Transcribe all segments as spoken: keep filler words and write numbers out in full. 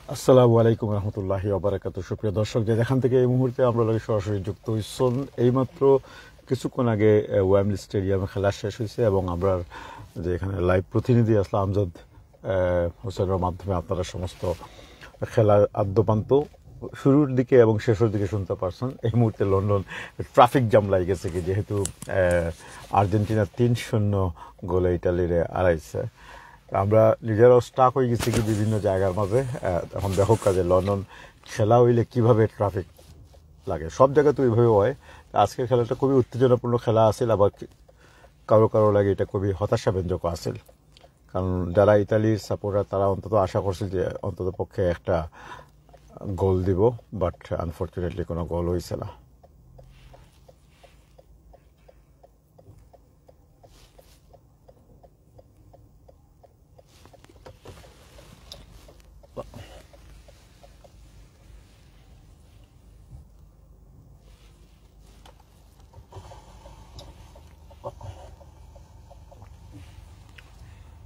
আসসালামু আলাইকুম রহমতুল্লাহি ওয়া বারাকাতুহু। সুপ্রিয় দর্শক, যে যেখান থেকে এই মুহূর্তে আমরার লগে সরাসরি যুক্ত হইছইন, এইমাত্র কিছুক্ষণ আগে, আহ, ওয়েম্বলি স্টেডিয়ামে খেলা শেষ হইছে এবং আমরার যে এখানে লাইভ প্রতিনিধি আছলা আমজাদ, আহ, হোসেনর মাধ্যমে আপনারা সমস্ত খেলার আদ্যপান্ত শুরুর দিকে এবং শেষের দিকে শুনতা পারছইন। এই মুহূর্তে লন্ডন ট্রাফিক জ্যাম লাগি গেছে কি, যেহেতু, আহ, আর্জেন্টিনা তিন শূন্য গোলে ইটালিরে হারাইছে। আমরা নিজেরাও স্টাক হয়ে গেছি কি বিভিন্ন জায়গার মাঝে। আহ, এখন দেখো কাজে লন্ডন খেলা হইলে কিভাবে ট্রাফিক লাগে, সব জায়গায় তো এইভাবে হয়। আজকের খেলাটা খুবই উত্তেজনাপূর্ণ খেলা আছিল, আবার কি-, কারো কারো লাগে এটা খুবই হতাশাব্যঞ্জক আছিল, কারণ যারা ইতালির সাপোর্টার তারা অন্তত আশা করছিল যে অন্তত পক্ষে একটা গোল দিব, বাট আনফর্চুনেটলি কোনো গোল হইছে না।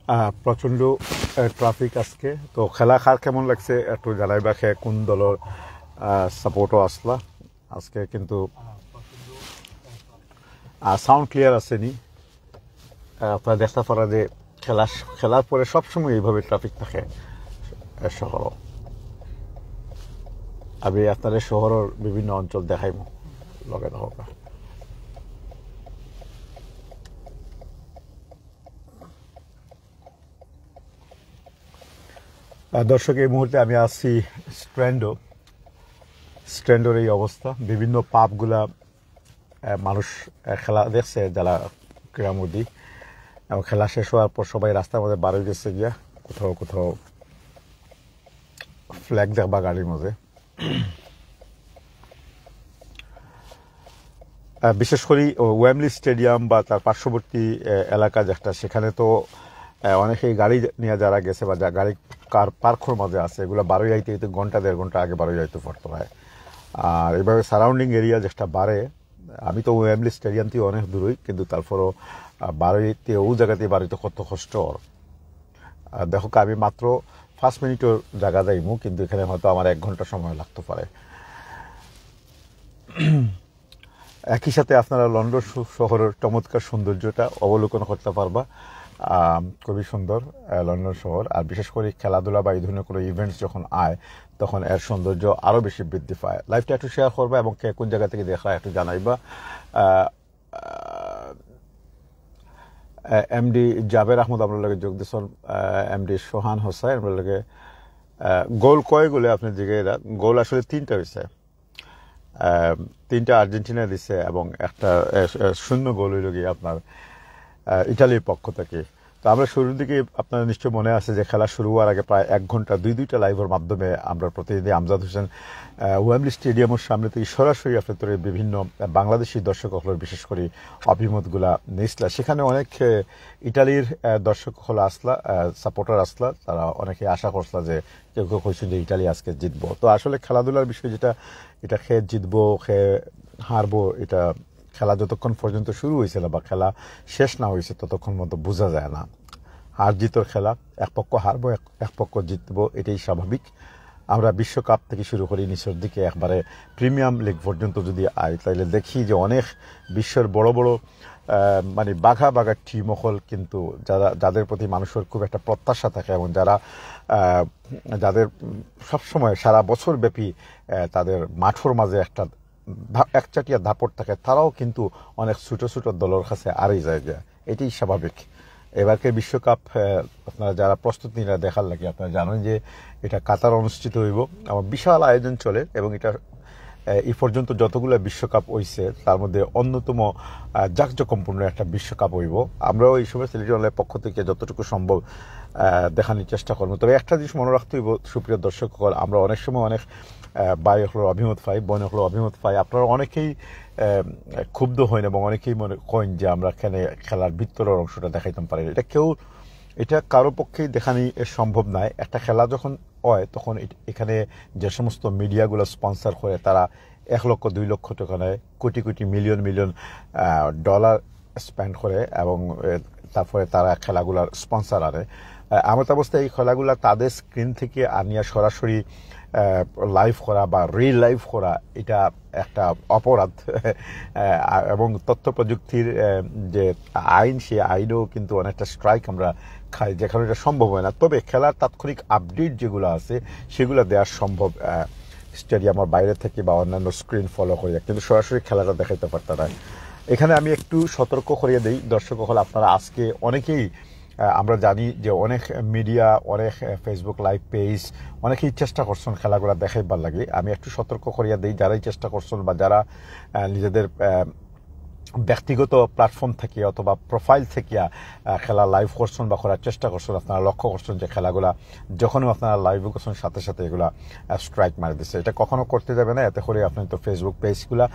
আহ, প্রচণ্ড, আহ, ট্রাফিক আজকে। তো খেলা কার কেমন লাগছে একটু জানাইবা, কে কোন দলর, আহ, সাপোর্টও আছলা। আজকে কিন্তু, আহ, সাউন্ড ক্লিয়ার আছে নি? আহ, আপনারা দেখতা পারা যে খেলা, খেলার পরে সবসময় এইভাবে ট্রাফিক থাকে, আহ, শহরও। আমি আপনারে শহরর বিভিন্ন অঞ্চল দেখাইমু, লগে থাকউক্কা। আহ, দর্শক, এই মুহূর্তে আমি আছি স্ট্যান্ডো। স্ট্যান্ডোর এই অবস্থা, বিভিন্ন পাবগুলা, আহ, মানুষ, আহ, খেলা দেখছে যারা ক্রীড়ামোদী, এবং খেলা শেষ হওয়ার পর সবাই রাস্তার মধ্যে বার হয়ে গেছে গিয়া, কোথাও কোথাও ফ্ল্যাগ দেখবা গাড়ির মধ্যে। আহ, বিশেষ করে ওয়েম্বলি স্টেডিয়াম বা তার পার্শ্ববর্তী, আহ, এলাকা যেটা, সেখানে তো, আহ, অনেকেই গাড়ি নিয়ে যারা গেছে বা যা গাড়ি কার পার্কর মাঝে আছে, এগুলা বারোই আইতে আইতে ঘন্টা দেড় ঘন্টা আগে বারোই আইতে পড়তো হয়। আর এইভাবে সারাউন্ডিং এরিয়া যেটা বাড়ে, আমি তো ওয়েম্বলি স্টেডিয়াম থেকে অনেক দূরই, কিন্তু তারপরও, আহ, বারোইতে ও জায়গাতে বারোইতে কত কষ্ট ওর। আর দেখো, আমি মাত্র পাঁচ মিনিটর জায়গা যাইমু, কিন্তু এখানে হয়তো আমার এক ঘন্টা সময় লাগতে পারে। একই সাথে আপনারা লন্ডন শ-, শহরের চমৎকার সৌন্দর্যটা অবলোকন করতে পারবা। আম, খুবই সুন্দর, আহ, লন্ডন শহর। আর বিশেষ করে খেলাধুলা বা এই ধরনের কোনো ইভেন্টস যখন আয়, তখন এর সৌন্দর্য আরও বেশি বৃদ্ধি পায়। লাইভটা একটু শেয়ার করবা এবং কে কোন জায়গা থেকে দেখরা একটু জানাইবা। আহ, আহ, এমডি জাবের আহমদ আমরার লগে যোগ দিছইন, আহ, এমডি সোহান হোসেন আমরার লগে। আহ, গোল কয় গোলে আপনি জিগাইরা? গোল আসলে তিনটা হইছে। আহ, তিনটা আর্জেন্টিনা দিছে এবং একটা, আহ, শূন্য গোল হইল গিয়ে আপনার, আহ, ইটালির পক্ষ থেকে। তো আমরা শুরুর দিকে, আপনারা নিশ্চয় মনে আছে যে খেলা শুরু হওয়ার আগে প্রায় এক ঘন্টা দুই দুইটা লাইভের মাধ্যমে আমরা প্রতিনিধি আমজাদ হোসেন, আহ, ওয়েম্বলি স্টেডিয়ামের সামনে থেকে সরাসরি আপনাদের বিভিন্ন, আহ, বাংলাদেশি দর্শক হকলর বিশেষ করে অভিমতগুলা নিছলা। সেখানে অনেক, আহ, ইটালির, আহ, দর্শক হকল আছলা, আহ, সাপোর্টার আছলা, তারা অনেকে আশা করছলা যে কেউ কেউ কইছেন যে ইটালি আজকে জিতবো। তো আসলে খেলাধুলার বিষয় যেটা, এটা কে জিতবো, কে হারবো, এটা খেলা যতক্ষণ পর্যন্ত শুরু হয়েছে না বা খেলা শেষ না হয়েছে ততক্ষণ মতো বোঝা যায় না। হার জিতর খেলা, এক পক্ষ হারবো, এক, এক পক্ষ জিতবো, এটাই স্বাভাবিক। আমরা বিশ্বকাপ থেকে শুরু করি নিচের দিকে একবারে প্রিমিয়াম লিগ পর্যন্ত যদি আই, তাহলে দেখি যে অনেক বিশ্বের বড় বড়, আহ, মানে বাঘা বাঘা টিম হকল কিন্তু যারা, যাদের প্রতি মানুষের খুব একটা প্রত্যাশা থাকে এবং যারা, আহ, যাদের সবসময় সারা বছর ব্যাপী, আহ, তাদের মাঠের মাঝে একটা ধা-, একচাটিয়া দাপট থাকে, তারাও কিন্তু অনেক ছোট ছোট দলের কাছে হারি যায় গিয়া। এটাই স্বাভাবিক। এবারকে বিশ্বকাপ, আহ, আপনারা যারা প্রস্তুতি নিয়ে দেখার লাগে, আপনারা জানেন যে এটা কাতার অনুষ্ঠিত হইব এবং বিশাল আয়োজন চলে এবং এটা, আহ, এই পর্যন্ত যতগুলা বিশ্বকাপ হইছে তার মধ্যে অন্যতম, আহ, জাঁকজমকপূর্ণ একটা বিশ্বকাপ হইব। আমরাও এই সময় সিলেটি অনলাইনের পক্ষ থেকে যতটুকু সম্ভব, আহ, দেখানোর চেষ্টা করবো। তবে একটা জিনিস মনে রাখতে হইব, সুপ্রিয় দর্শক হকল, আমরা অনেক সময় অনেক, আহ, ভাই হকলর অভিমত পাই, বোন হকলর অভিমত পাই। আপনারা অনেকেই, আহ, ক্ষুব্ধ হইন এবং অনেকেই মনে কইন যে আমরা এখানে খেলার ভিতরের অংশটা দেখাইতাম পারি না। এটা কেউ, এটা কারো পক্ষেই দেখানি সম্ভব নয়। একটা খেলা যখন হয় তখন এট-, এখানে যে সমস্ত মিডিয়াগুলো স্পন্সর করে তারা এক লক্ষ দুই লক্ষ টাকা নেয়, কোটি কোটি মিলিয়ন মিলিয়ন, আহ, ডলার স্পেন্ড করে এবং, এ, তারপরে তারা খেলাগুলার স্পন্সর আনে। আহ, এমতাবস্থায় এই খেলাগুলা তাদের স্ক্রিন থেকে আনিয়া সরাসরি লাইভ করা বা রিয়েল লাইভ করা, এটা একটা অপরাধ। আহ, এবং তথ্য প্রযুক্তির আহ, যে আইন, সেই আইনেও কিন্তু অনেকটা স্ট্রাইক আমরা খাই, যেখানে এটা সম্ভব হয় না। তবে খেলার তাৎক্ষণিক আপডেট যেগুলো আছে, সেগুলো দেওয়া সম্ভব স্টেডিয়ামের বাইরে থেকে বা অন্যান্য স্ক্রিন ফলো করিয়া, কিন্তু সরাসরি খেলাটা দেখাইতে পারতাম না। এখানে আমি একটু সতর্ক করিয়া দেই দর্শক অকল, আপনারা আজকে অনেকেই আহ, আমরা জানি যে অনেক মিডিয়া, অনেক আহ, ফেসবুক লাইভ পেজ, অনেকেই চেষ্টা করছেন খেলাগুলা দেখাইবার লাগি। আমি একটু সতর্ক করিয়া দেই, যারাই চেষ্টা করছেন বা যারা আহ, নিজেদের আহ, ব্যক্তিগত প্ল্যাটফর্ম থেকে অথবা প্রোফাইল থেকে আহ, খেলা লাইভ করছেন বা করার চেষ্টা করছেন, আপনারা লক্ষ্য করছেন যে খেলাগুলা যখনই আপনারা লাইভ করছেন, সাথে সাথে এগুলা স্ট্রাইক মারি দিচ্ছে। এটা কখনো করতে যাবে না, এতে করে আপনি তো ফেসবুক পেজগুলা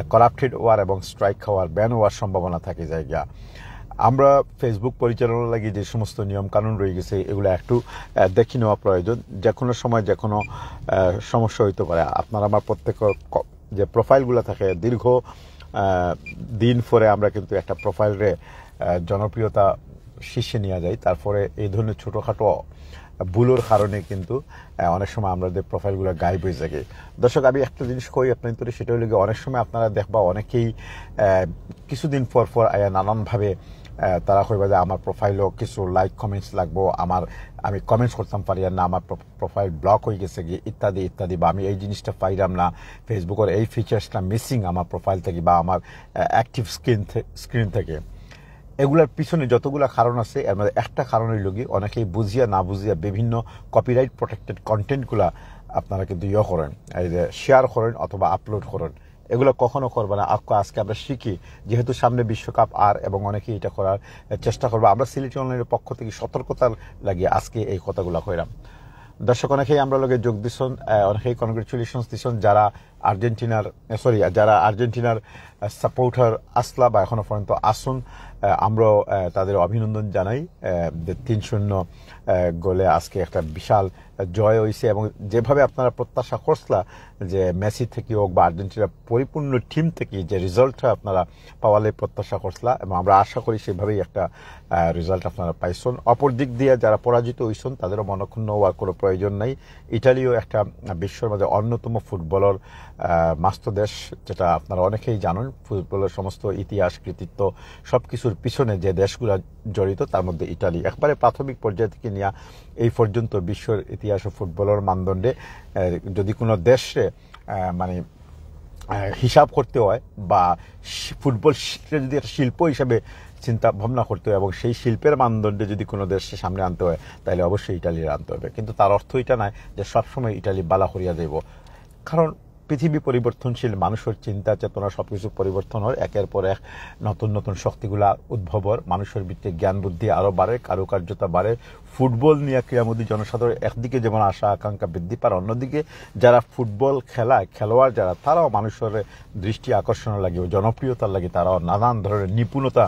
করাপ্টেড হওয়ার এবং স্ট্রাইক হওয়ার, ব্যান হওয়ার সম্ভাবনা থাকে জায়গা। আমরা ফেসবুক পরিচালনার লাগি যে সমস্ত নিয়ম কানুন রয়ে গেছে, এগুলো একটু আহ, দেখে নেওয়া প্রয়োজন। যে কোনো সময় যে কোনো আহ, সমস্যা হইতে পারে। আপনার আমার প্রত্যেক ক- যে প্রোফাইলগুলো থাকে, দীর্ঘ আহ, দিন পরে আমরা কিন্তু একটা প্রোফাইলরে আহ, জনপ্রিয়তা শীর্ষে নিয়ে যাই, তারপরে এই ধরনের ছোটোখাটো ভুলের কারণে কিন্তু আহ, অনেক সময় আমাদের প্রোফাইলগুলো গায়েব হয়ে যায়। দর্শক, আমি একটা জিনিস কই আপনাদের, সেটা হলো গিয়ে, অনেক সময় আপনারা দেখবা অনেকেই আহ, কিছুদিন পর পর আয়া নানানভাবে আহ, তারা কইবা যে আমার প্রোফাইলও কিছু লাইক কমেন্টস লাগবো, আমার, আমি কমেন্টস করতাম পারি আর না, আমার প্রোফাইল ব্লক হয়ে গেছে কি ইত্যাদি ইত্যাদি, বা আমি এই জিনিসটা পাইলাম না, ফেসবুকের এই ফিচার্সটা মিসিং আমার প্রোফাইল থেকে বা আমার অ্যাক্টিভ স্ক্রিন স্ক্রিন থেকে। এগুলার পিছনে যতগুলা কারণ আছে, এর মধ্যে একটা কারণ হইল কি, অনেকেই বুঝিয়া না বুঝিয়া বিভিন্ন কপিরাইট প্রোটেক্টেড কন্টেন্টগুলা আপনারা কিন্তু ইয়ে করেন, এই যে শেয়ার করেন অথবা আপলোড করেন। এগুলো কখনো করবে না। আজকে, আজকে আমরা শিখি, যেহেতু সামনে বিশ্বকাপ আর, এবং অনেকেই এটা করার চেষ্টা করবে। আমরা সিলেটি অনলাইনের পক্ষ থেকে সতর্কতার লাগিয়ে আজকে এই কথাগুলো কইলাম। দর্শক অনেকেই আমরা লগে যোগ দিছন, আহ, অনেকেই কনগ্রেচুলেশনস দিছন, যারা আর্জেন্টিনার, সরি, যারা আর্জেন্টিনার সাপোর্টার আসলা বা এখনো পর্যন্ত আসুন, আহ, আমরাও আহ, তাদের অভিনন্দন জানাই। আহ, যে তিন শূন্য আহ, গোলে আজকে একটা বিশাল জয় হইছে, এবং যেভাবে আপনারা প্রত্যাশা করছিলা যে মেসি থেকে হোক বা আর্জেন্টিনার পরিপূর্ণ টিম থেকে যে রেজাল্টটা আপনারা পাওয়ালে প্রত্যাশা করছিলা, এবং আমরা আশা করি সেভাবেই একটা রেজাল্ট আপনারা পাইছেন। অপর দিক দিয়ে যারা পরাজিত হইছেন, তাদেরও মনক্ষুণ্ণ হওয়ার কোনো প্রয়োজন নাই। ইটালিও একটা আহ, বিশ্বর মধ্যে অন্যতম ফুটবলের আহ, মাস্ত দেশ, যেটা আপনারা অনেকেই জানেন। ফুটবলের সমস্ত ইতিহাস, কৃতিত্ব, সব কিছুর পিছনে যে দেশগুলা জড়িত, তার মধ্যে ইটালি। একবারে প্রাথমিক পর্যায় থেকে নিয়ে এই পর্যন্ত বিশ্বর ইতিহাসে ফুটবলের মানদণ্ডে আহ, যদি কোনো দেশে আহ, মানে আহ, হিসাব করতে হয় বা শি- ফুটবল শি- যদি একটা শিল্প হিসাবে চিন্তা ভাবনা করতে হয় এবং সেই শিল্পের মানদণ্ডে যদি কোনো দেশকে সামনে আনতে হয়, তাহলে অবশ্যই ইটালির আনতে হবে। কিন্তু তার অর্থ এটা নয় যে সবসময় ইটালি বালা করিয়া দেব, কারণ পৃথিবী পরিবর্তনশীল, মানুষের চিন্তা চেতনা সবকিছু পরিবর্তন হয়, একের পর এক নতুন নতুন শক্তিগুলা উদ্ভব হয়, মানুষের ভিতরে জ্ঞান বুদ্ধি আরও বাড়ে, কারুকার্যতা বাড়ে। ফুটবল নিয়ে ক্রীড়ামোদী জনসাধারণ একদিকে যেমন আশা আকাঙ্ক্ষা বৃদ্ধি পায়, অন্যদিকে যারা ফুটবল খেলায়, খেলোয়াড় যারা, তারাও মানুষের দৃষ্টি আকর্ষণ লাগে ও জনপ্রিয়তার লাগে তারাও নানান ধরনের নিপুণতা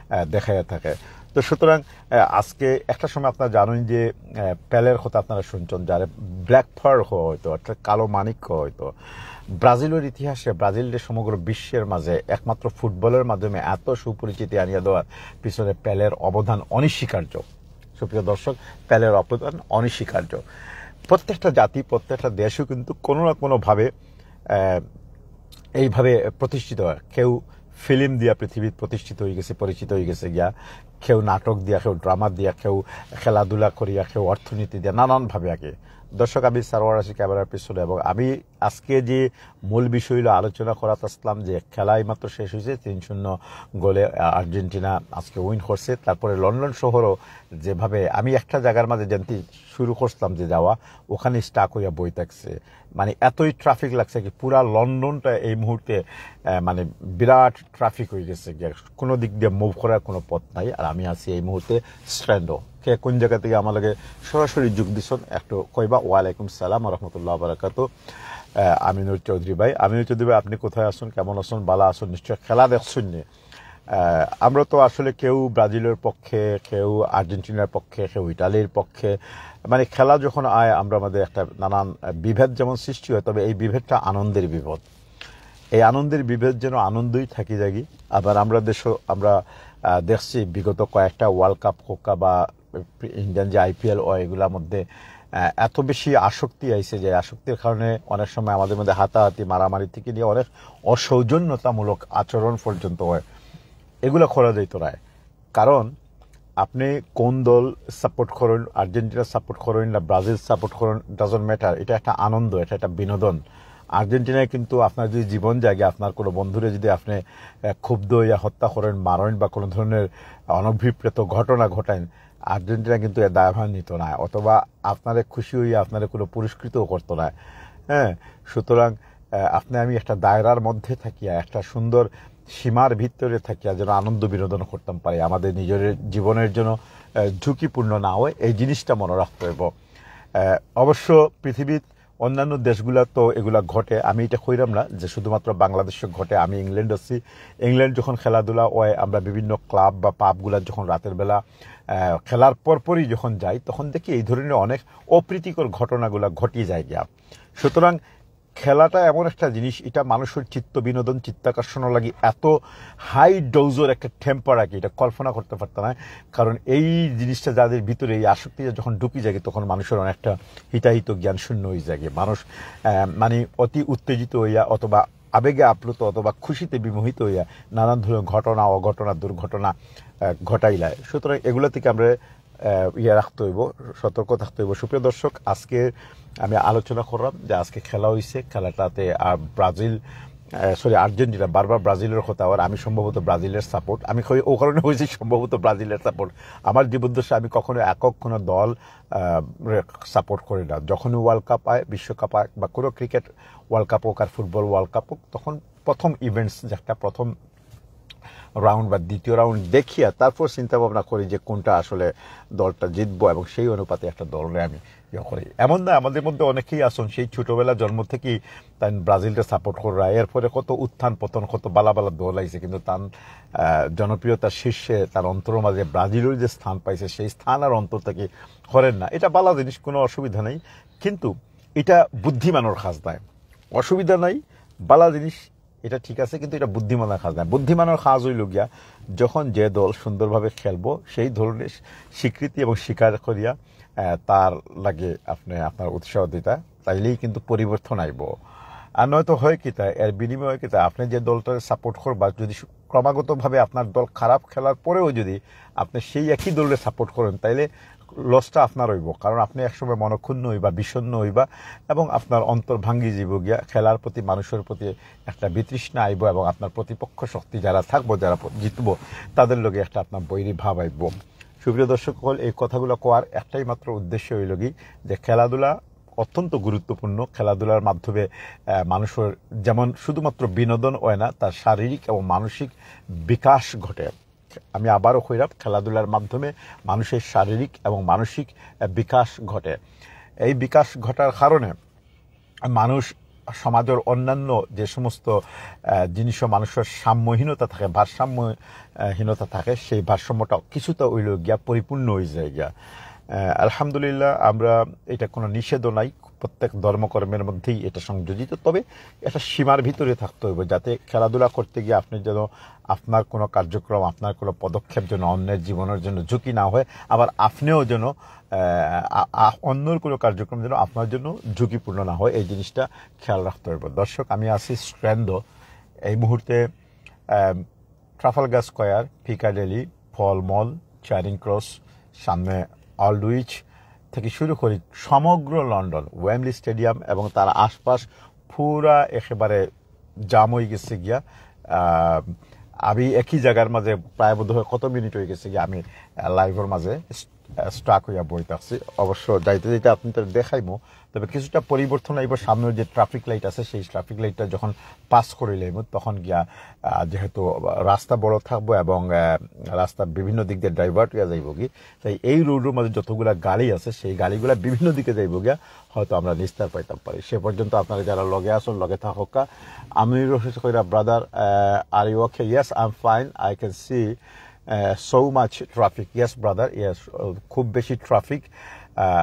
আহ, দেখাইয়া থাকে। তো সুতরাং আহ, আজকে একটা সময় আপনারা জানেন যে আহ, পেলের কথা আপনারা শুনছেন, যারে ব্ল্যাক পার্ল হওয়া হয়তো, অর্থাৎ কালো মানিক্য হয়তো। ব্রাজিলের ইতিহাসে ব্রাজিলরে সমগ্র বিশ্বের মাঝে একমাত্র ফুটবলের মাধ্যমে এত সুপরিচিতি আনিয়া দেওয়ার পিছনে পেলের অবদান অনস্বীকার্য। সুপ্রিয় দর্শক, পেলের অবদান অনস্বীকার্য। প্রত্যেকটা জাতি, প্রত্যেকটা দেশও কিন্তু কোনো না কোনোভাবে আহ, এইভাবে প্রতিষ্ঠিত হয়। কেউ ফিল্ম দিয়া পৃথিবীত প্রতিষ্ঠিত হয়ে গেছে, পরিচিত হয়ে গেছে গিয়া, কেউ নাটক দিয়া, কেউ ড্রামা দিয়া, কেউ খেলাধুলা করিয়া, কেউ অর্থনীতি দিয়া, নানানভাবে আগে। দর্শক, আমি সারোয়ার আশিক ক্যামেরার পিছনে, এবং আমি আজকে যে মূল বিষয় হইলো আলোচনা করাত আসলাম যে খেলা এইমাত্র শেষ হয়েছে, তিন শূন্য গোলে আহ, আর্জেন্টিনা আজকে উইন করছে। তারপরে লন্ডন শহরও যেভাবে, আমি একটা জায়গার মাঝে জানতে শুরু করছিলাম যে যাওয়া, ওখানে স্টাক হইয়া বই থাকছে, মানে এতই ট্রাফিক লাগছে কি পুরা লন্ডনটা এই মুহূর্তে আহ, মানে বিরাট ট্রাফিক হয়ে গেছে গিয়া, কোনো দিক দিয়ে মুভ করার কোনো পথ নাই। আর আমি আছি এই মুহূর্তে স্ট্র্যান্ডো। কে কোন জায়গা থেকে আমার লগে সরাসরি যোগ দিছন একটু কইবা। ওয়ালাইকুম সালাম রহমতুল্লাহ বারাকাতু। আহ, আমিনুর চৌধুরী ভাই, আমিনুর চৌধুরী ভাই, আপনি কোথায় আছেন, কেমন আছেন, ভালো আছেন? নিশ্চয় খেলা দেখছেন নি? আহ, আমরা তো আসলে কেউ ব্রাজিলের পক্ষে, কেউ আর্জেন্টিনার পক্ষে, কেউ ইটালির পক্ষে। মানে খেলা যখন আয়, আমরা আমাদের একটা নানান আহ, বিভেদ যেমন সৃষ্টি হয়, তবে এই বিভেদটা আনন্দের বিভেদ। এই আনন্দের বিভেদ যেন আনন্দই থাকি যাগি। আবার আমরা দেশও আমরা আহ, দেখছি বিগত কয়েকটা ওয়ার্ল্ড কাপ হোক বা ইন্ডিয়ান যে আইপিএল হয়, এগুলার মধ্যে আহ, এত বেশি আসক্তি আইছে যে আসক্তির কারণে অনেক সময় আমাদের মধ্যে হাতাহাতি, মারামারি থেকে নিয়ে অনেক অসৌজন্যতামূলক আচরণ পর্যন্ত হয়। এগুলা করা যাইতো না। কারণ আপনি কোন দল সাপোর্ট করেন, আর্জেন্টিনা সাপোর্ট করেন না ব্রাজিল সাপোর্ট করেন, ডাজন্ট ম্যাটার। এটা একটা আনন্দ, এটা একটা বিনোদন। আর্জেন্টিনায় কিন্তু আপনার যদি জীবন জাগে, আপনার কোনো বন্ধুরে যদি আপনি আহ, ক্ষুব্ধ হইয়া হত্যা করেন, মারেন বা কোনো ধরনের অনভিপ্রেত ঘটনা ঘটান, আর্জেন্টিনা কিন্তু এর দায়ভার নিত না, অথবা আপনারে খুশি হইয়া আপনারে কোনো পুরস্কৃতও করতো না। হ্যাঁ, সুতরাং আহ, আপনি আমি একটা দায়রার মধ্যে থাকিয়া একটা সুন্দর সীমার ভিতরে থাকিয়া যেন আনন্দ বিনোদন করতাম পারি, আমাদের নিজের জীবনের জন্য আহ, ঝুঁকিপূর্ণ না হয়, এই জিনিসটা মনে রাখতে হইব। আহ, অবশ্য পৃথিবীর অন্যান্য দেশগুলা তো এগুলা ঘটে, আমি এটা কইরাম না যে শুধুমাত্র বাংলাদেশে ঘটে। আমি ইংল্যান্ড আছি, ইংল্যান্ড যখন খেলাধুলা হয়, আমরা বিভিন্ন ক্লাব বা পাবগুলা যখন রাতের বেলা আহ, খেলার পরপরই যখন যাই, তখন দেখি এই ধরনের অনেক অপ্রীতিকর ঘটনাগুলা ঘটিয়ে যায় গিয়া। সুতরাং খেলাটা এমন একটা জিনিস, এটা মানুষের চিত্ত বিনোদন, চিত্তাকর্ষণ লাগি এত হাই ডোজের একটা টেম্পার রাখে, এটা কল্পনা করতে পারতাম না। কারণ এই জিনিসটা যাদের ভিতরে, এই আসক্তিটা যখন ঢুকি যায়, তখন মানুষের অনেকটা হিতাহিত জ্ঞান শূন্য হয়ে যায়। মানুষ আহ, মানে অতি উত্তেজিত হইয়া অথবা আবেগে আপ্লুত অথবা খুশিতে বিমোহিত হইয়া নানান ধরনের ঘটনা, অঘটনা, দুর্ঘটনা আহ, ঘটাইলায়। সুতরাং এগুলা থেকে আমরা আহ, ইয়ে রাখতে হইব, সতর্ক থাকতে হইব। সুপ্রিয় দর্শক, আজকে আমি আলোচনা করলাম যে আজকে খেলা হইছে, খেলাটাতে আর ব্রাজিল, সরি, আর্জেন্টিনা, বারবার ব্রাজিলের কথা, আর আমি সম্ভবত ব্রাজিলের সাপোর্ট, আমি কই-, ও কারণে হয়েছি সম্ভবত ব্রাজিলের সাপোর্ট। আমার জীবদ্দশায় আমি কখনো একক কোনো দল সাপোর্ট করি না। যখনই ওয়ার্ল্ড কাপ হয়, বিশ্বকাপ হয় বা কোনো ক্রিকেট ওয়ার্ল্ড কাপ হোক আর ফুটবল ওয়ার্ল্ড কাপ হোক, তখন প্রথম ইভেন্টস, যেটা প্রথম রাউন্ড বা দ্বিতীয় রাউন্ড দেখিয়া তারপর চিন্তা ভাবনা করি যে কোনটা আসলে দলটা জিতবো এবং সেই অনুপাতে একটা দলরে আমি ইয়ে করি। এমন না, আমাদের মধ্যে অনেকেই আছেন সেই ছোটবেলা জন্ম থেকেই তাই ব্রাজিলটা সাপোর্ট করা, এরপরে কত উত্থান পতন, কত বালা বালা দল আইছে, কিন্তু তার আহ, জনপ্রিয়তার শীর্ষে তার অন্তরের মাঝে ব্রাজিলের যে স্থান পাইছে, সেই স্থান আর অন্তর থেকে হরেন না। এটা বালা জিনিস, কোনো অসুবিধা নেই, কিন্তু এটা বুদ্ধিমানের কাজ নয়। অসুবিধা নাই, বালা জিনিস, এটা ঠিক আছে, কিন্তু এটা বুদ্ধিমানের কাজ নয়। বুদ্ধিমানের কাজ হইল গিয়া যখন যে দল সুন্দরভাবে খেলবো, সেই ধরনের স্বীকৃতি এবং স্বীকার করিয়া আহ, তার লাগে আপনি আপনার উৎসাহ দিতা, তাইলেই কিন্তু পরিবর্তন আইব। আর নয়তো হয় কিতা, এর বিনিময়ে কিতা, আপনি যে দলটারে সাপোর্ট করবা, যদি সু- ক্রমাগতভাবে আপনার দল খারাপ খেলার পরেও যদি আপনি সেই একই দলরে সাপোর্ট করেন, তাইলে লসটা আপনার হইব, কারণ আপনি একসময় মনক্ষুণ্ণ হইবা, বিষণ্ণ হইবা এবং আপনার অন্তর ভাঙ্গি যাব গিয়া। খেলার প্রতি, মানুষের প্রতি একটা বিতৃষ্ণা আইব এবং আপনার প্রতিপক্ষ শক্তি যারা থাকবো, যারা প- জিতবো, তাদের লগে একটা আপনার বৈরী ভাব আইব। সুপ্রিয় দর্শক সকল, এই কথাগুলো কওয়ার একটাই মাত্র উদ্দেশ্য হইল কি যে খেলাধুলা অত্যন্ত গুরুত্বপূর্ণ। খেলাধুলার মাধ্যমে আহ, মানুষের যেমন শুধুমাত্র বিনোদন হয় না, তার শারীরিক এবং মানসিক বিকাশ ঘটে। আমি আবারও কইরাম, খেলাধুলার মাধ্যমে মানুষের শারীরিক এবং মানসিক আহ, বিকাশ ঘটে। এই বিকাশ ঘটার কারণে মানুষ সমাজের অন্যান্য যে সমস্ত আহ, জিনিসও মানুষের সাম্যহীনতা থাকে, ভারসাম্যহীনতা থাকে, সেই ভারসাম্যটা কিছুটা হইলেও গিয়া পরিপূর্ণ হয়ে যায় গিয়া। আহ, আলহামদুলিল্লাহ, আমরা, এটা কোনো নিষেধও নাই, প্রত্যেক ধর্মকর্মের মধ্যেই এটা সংযোজিত। তবে একটা সীমার ভিতরে থাকতে হবে, যাতে খেলাধুলা করতে গিয়ে আপনি যেন আপনার কোনো কার্যক্রম, আপনার কোনো পদক্ষেপ যেন অন্যের জীবনের জন্য ঝুঁকি না হয়, আবার আপনিও যেন আহ, আ- আ- অন্যর কোনো কার্যক্রম যেন আপনার জন্য ঝুঁকিপূর্ণ না হয়, এই জিনিসটা খেয়াল রাখতে হবে। দর্শক, আমি আছি স্ট্র্যান্ডো। এই মুহূর্তে ট্রাফালগার স্কোয়ার, পিকাডেলি, পল মল, চ্যারিং ক্রস, সামনে অলডউইচ থেকে শুরু করি সমগ্র লন্ডন, ওয়েম্বলি স্টেডিয়াম এবং তার আশপাশ পুরা একেবারে জাম হয়ে গেছে গিয়া। আহ, আমি একই জায়গার মাঝে প্রায় বোধ হয় কত মিনিট হয়ে গেছে গিয়া আমি লাইভের মাঝে স্টাক হইয়া বই থাকছি। অবশ্য যাইতে যাইতে আপনাদের দেখাইমু, তবে কিছুটা পরিবর্তন আইব। সামনের যে ট্রাফিক লাইট আছে, সেই ট্রাফিক লাইটটা যখন পাস করে লাইমু, তখন গিয়া আহ, যেহেতু রাস্তা বড় থাকবো এবং আহ, রাস্তা বিভিন্ন দিক দিয়ে ডাইভার্ট হইয়া যাইব কি, তাই এই রোডের মাঝে যতগুলা গাড়ি আছে, সেই গাড়িগুলা বিভিন্ন দিকে যাইব গিয়া, হয়তো আমরা নিস্তার পাইতাম পারি। সে পর্যন্ত আপনারা যারা লগে আসুন, লগে থাকুক্কা। আমি রশিদ কইরা, brother, are you okay? Yes, I am fine, I can see so much traffic. Yes, brother, yes, খুব বেশি ট্রাফিক।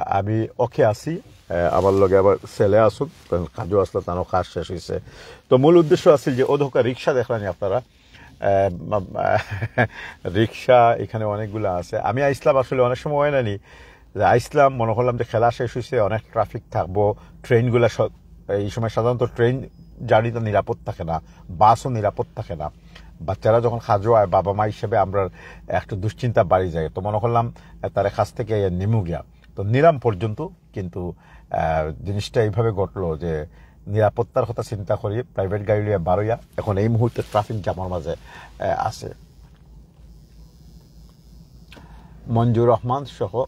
আমি ওকে আছি। আহ, আমার লগে আবার ছেলে আসুন, কাজও আসলে তারও কাজ শেষ হয়েছে। তো মূল উদ্দেশ্য আছে যে ওধকা রিক্সা দেখলেন আপনারা, আহ, রিক্সা এখানে অনেকগুলা আছে। আমি আইসলাম, আসলে অনেক সময় অয় না নি, যে আইসলাম, মনো করলাম যে খেলা শেষ অইছে, অনেক ট্রাফিক থাকবো, ট্রেনগুলা স-, এই সময় সাধারণত ট্রেন জার্নিটা নিরাপদ থাকে না, বাসও নিরাপদ থাকে না। বাচ্চারা যখন কাজো আয়, বাবা মা হিসেবে আমরার একটু দুশ্চিন্তা বাড়ি যায়। তো মনো করলাম, আহ, তারে কাছ থেকে নিমু গিয়া। তো নিলাম পর্যন্ত, কিন্তু, আহ, জিনিসটা এইভাবে ঘটলো যে নিরাপত্তার কথা চিন্তা করি প্রাইভেট গাড়ি লইয়া বারইয়া এখন এই মুহূর্তে ট্রাফিক জ্যামের মাঝে, আহ, আছে। মঞ্জুর রহমান সহ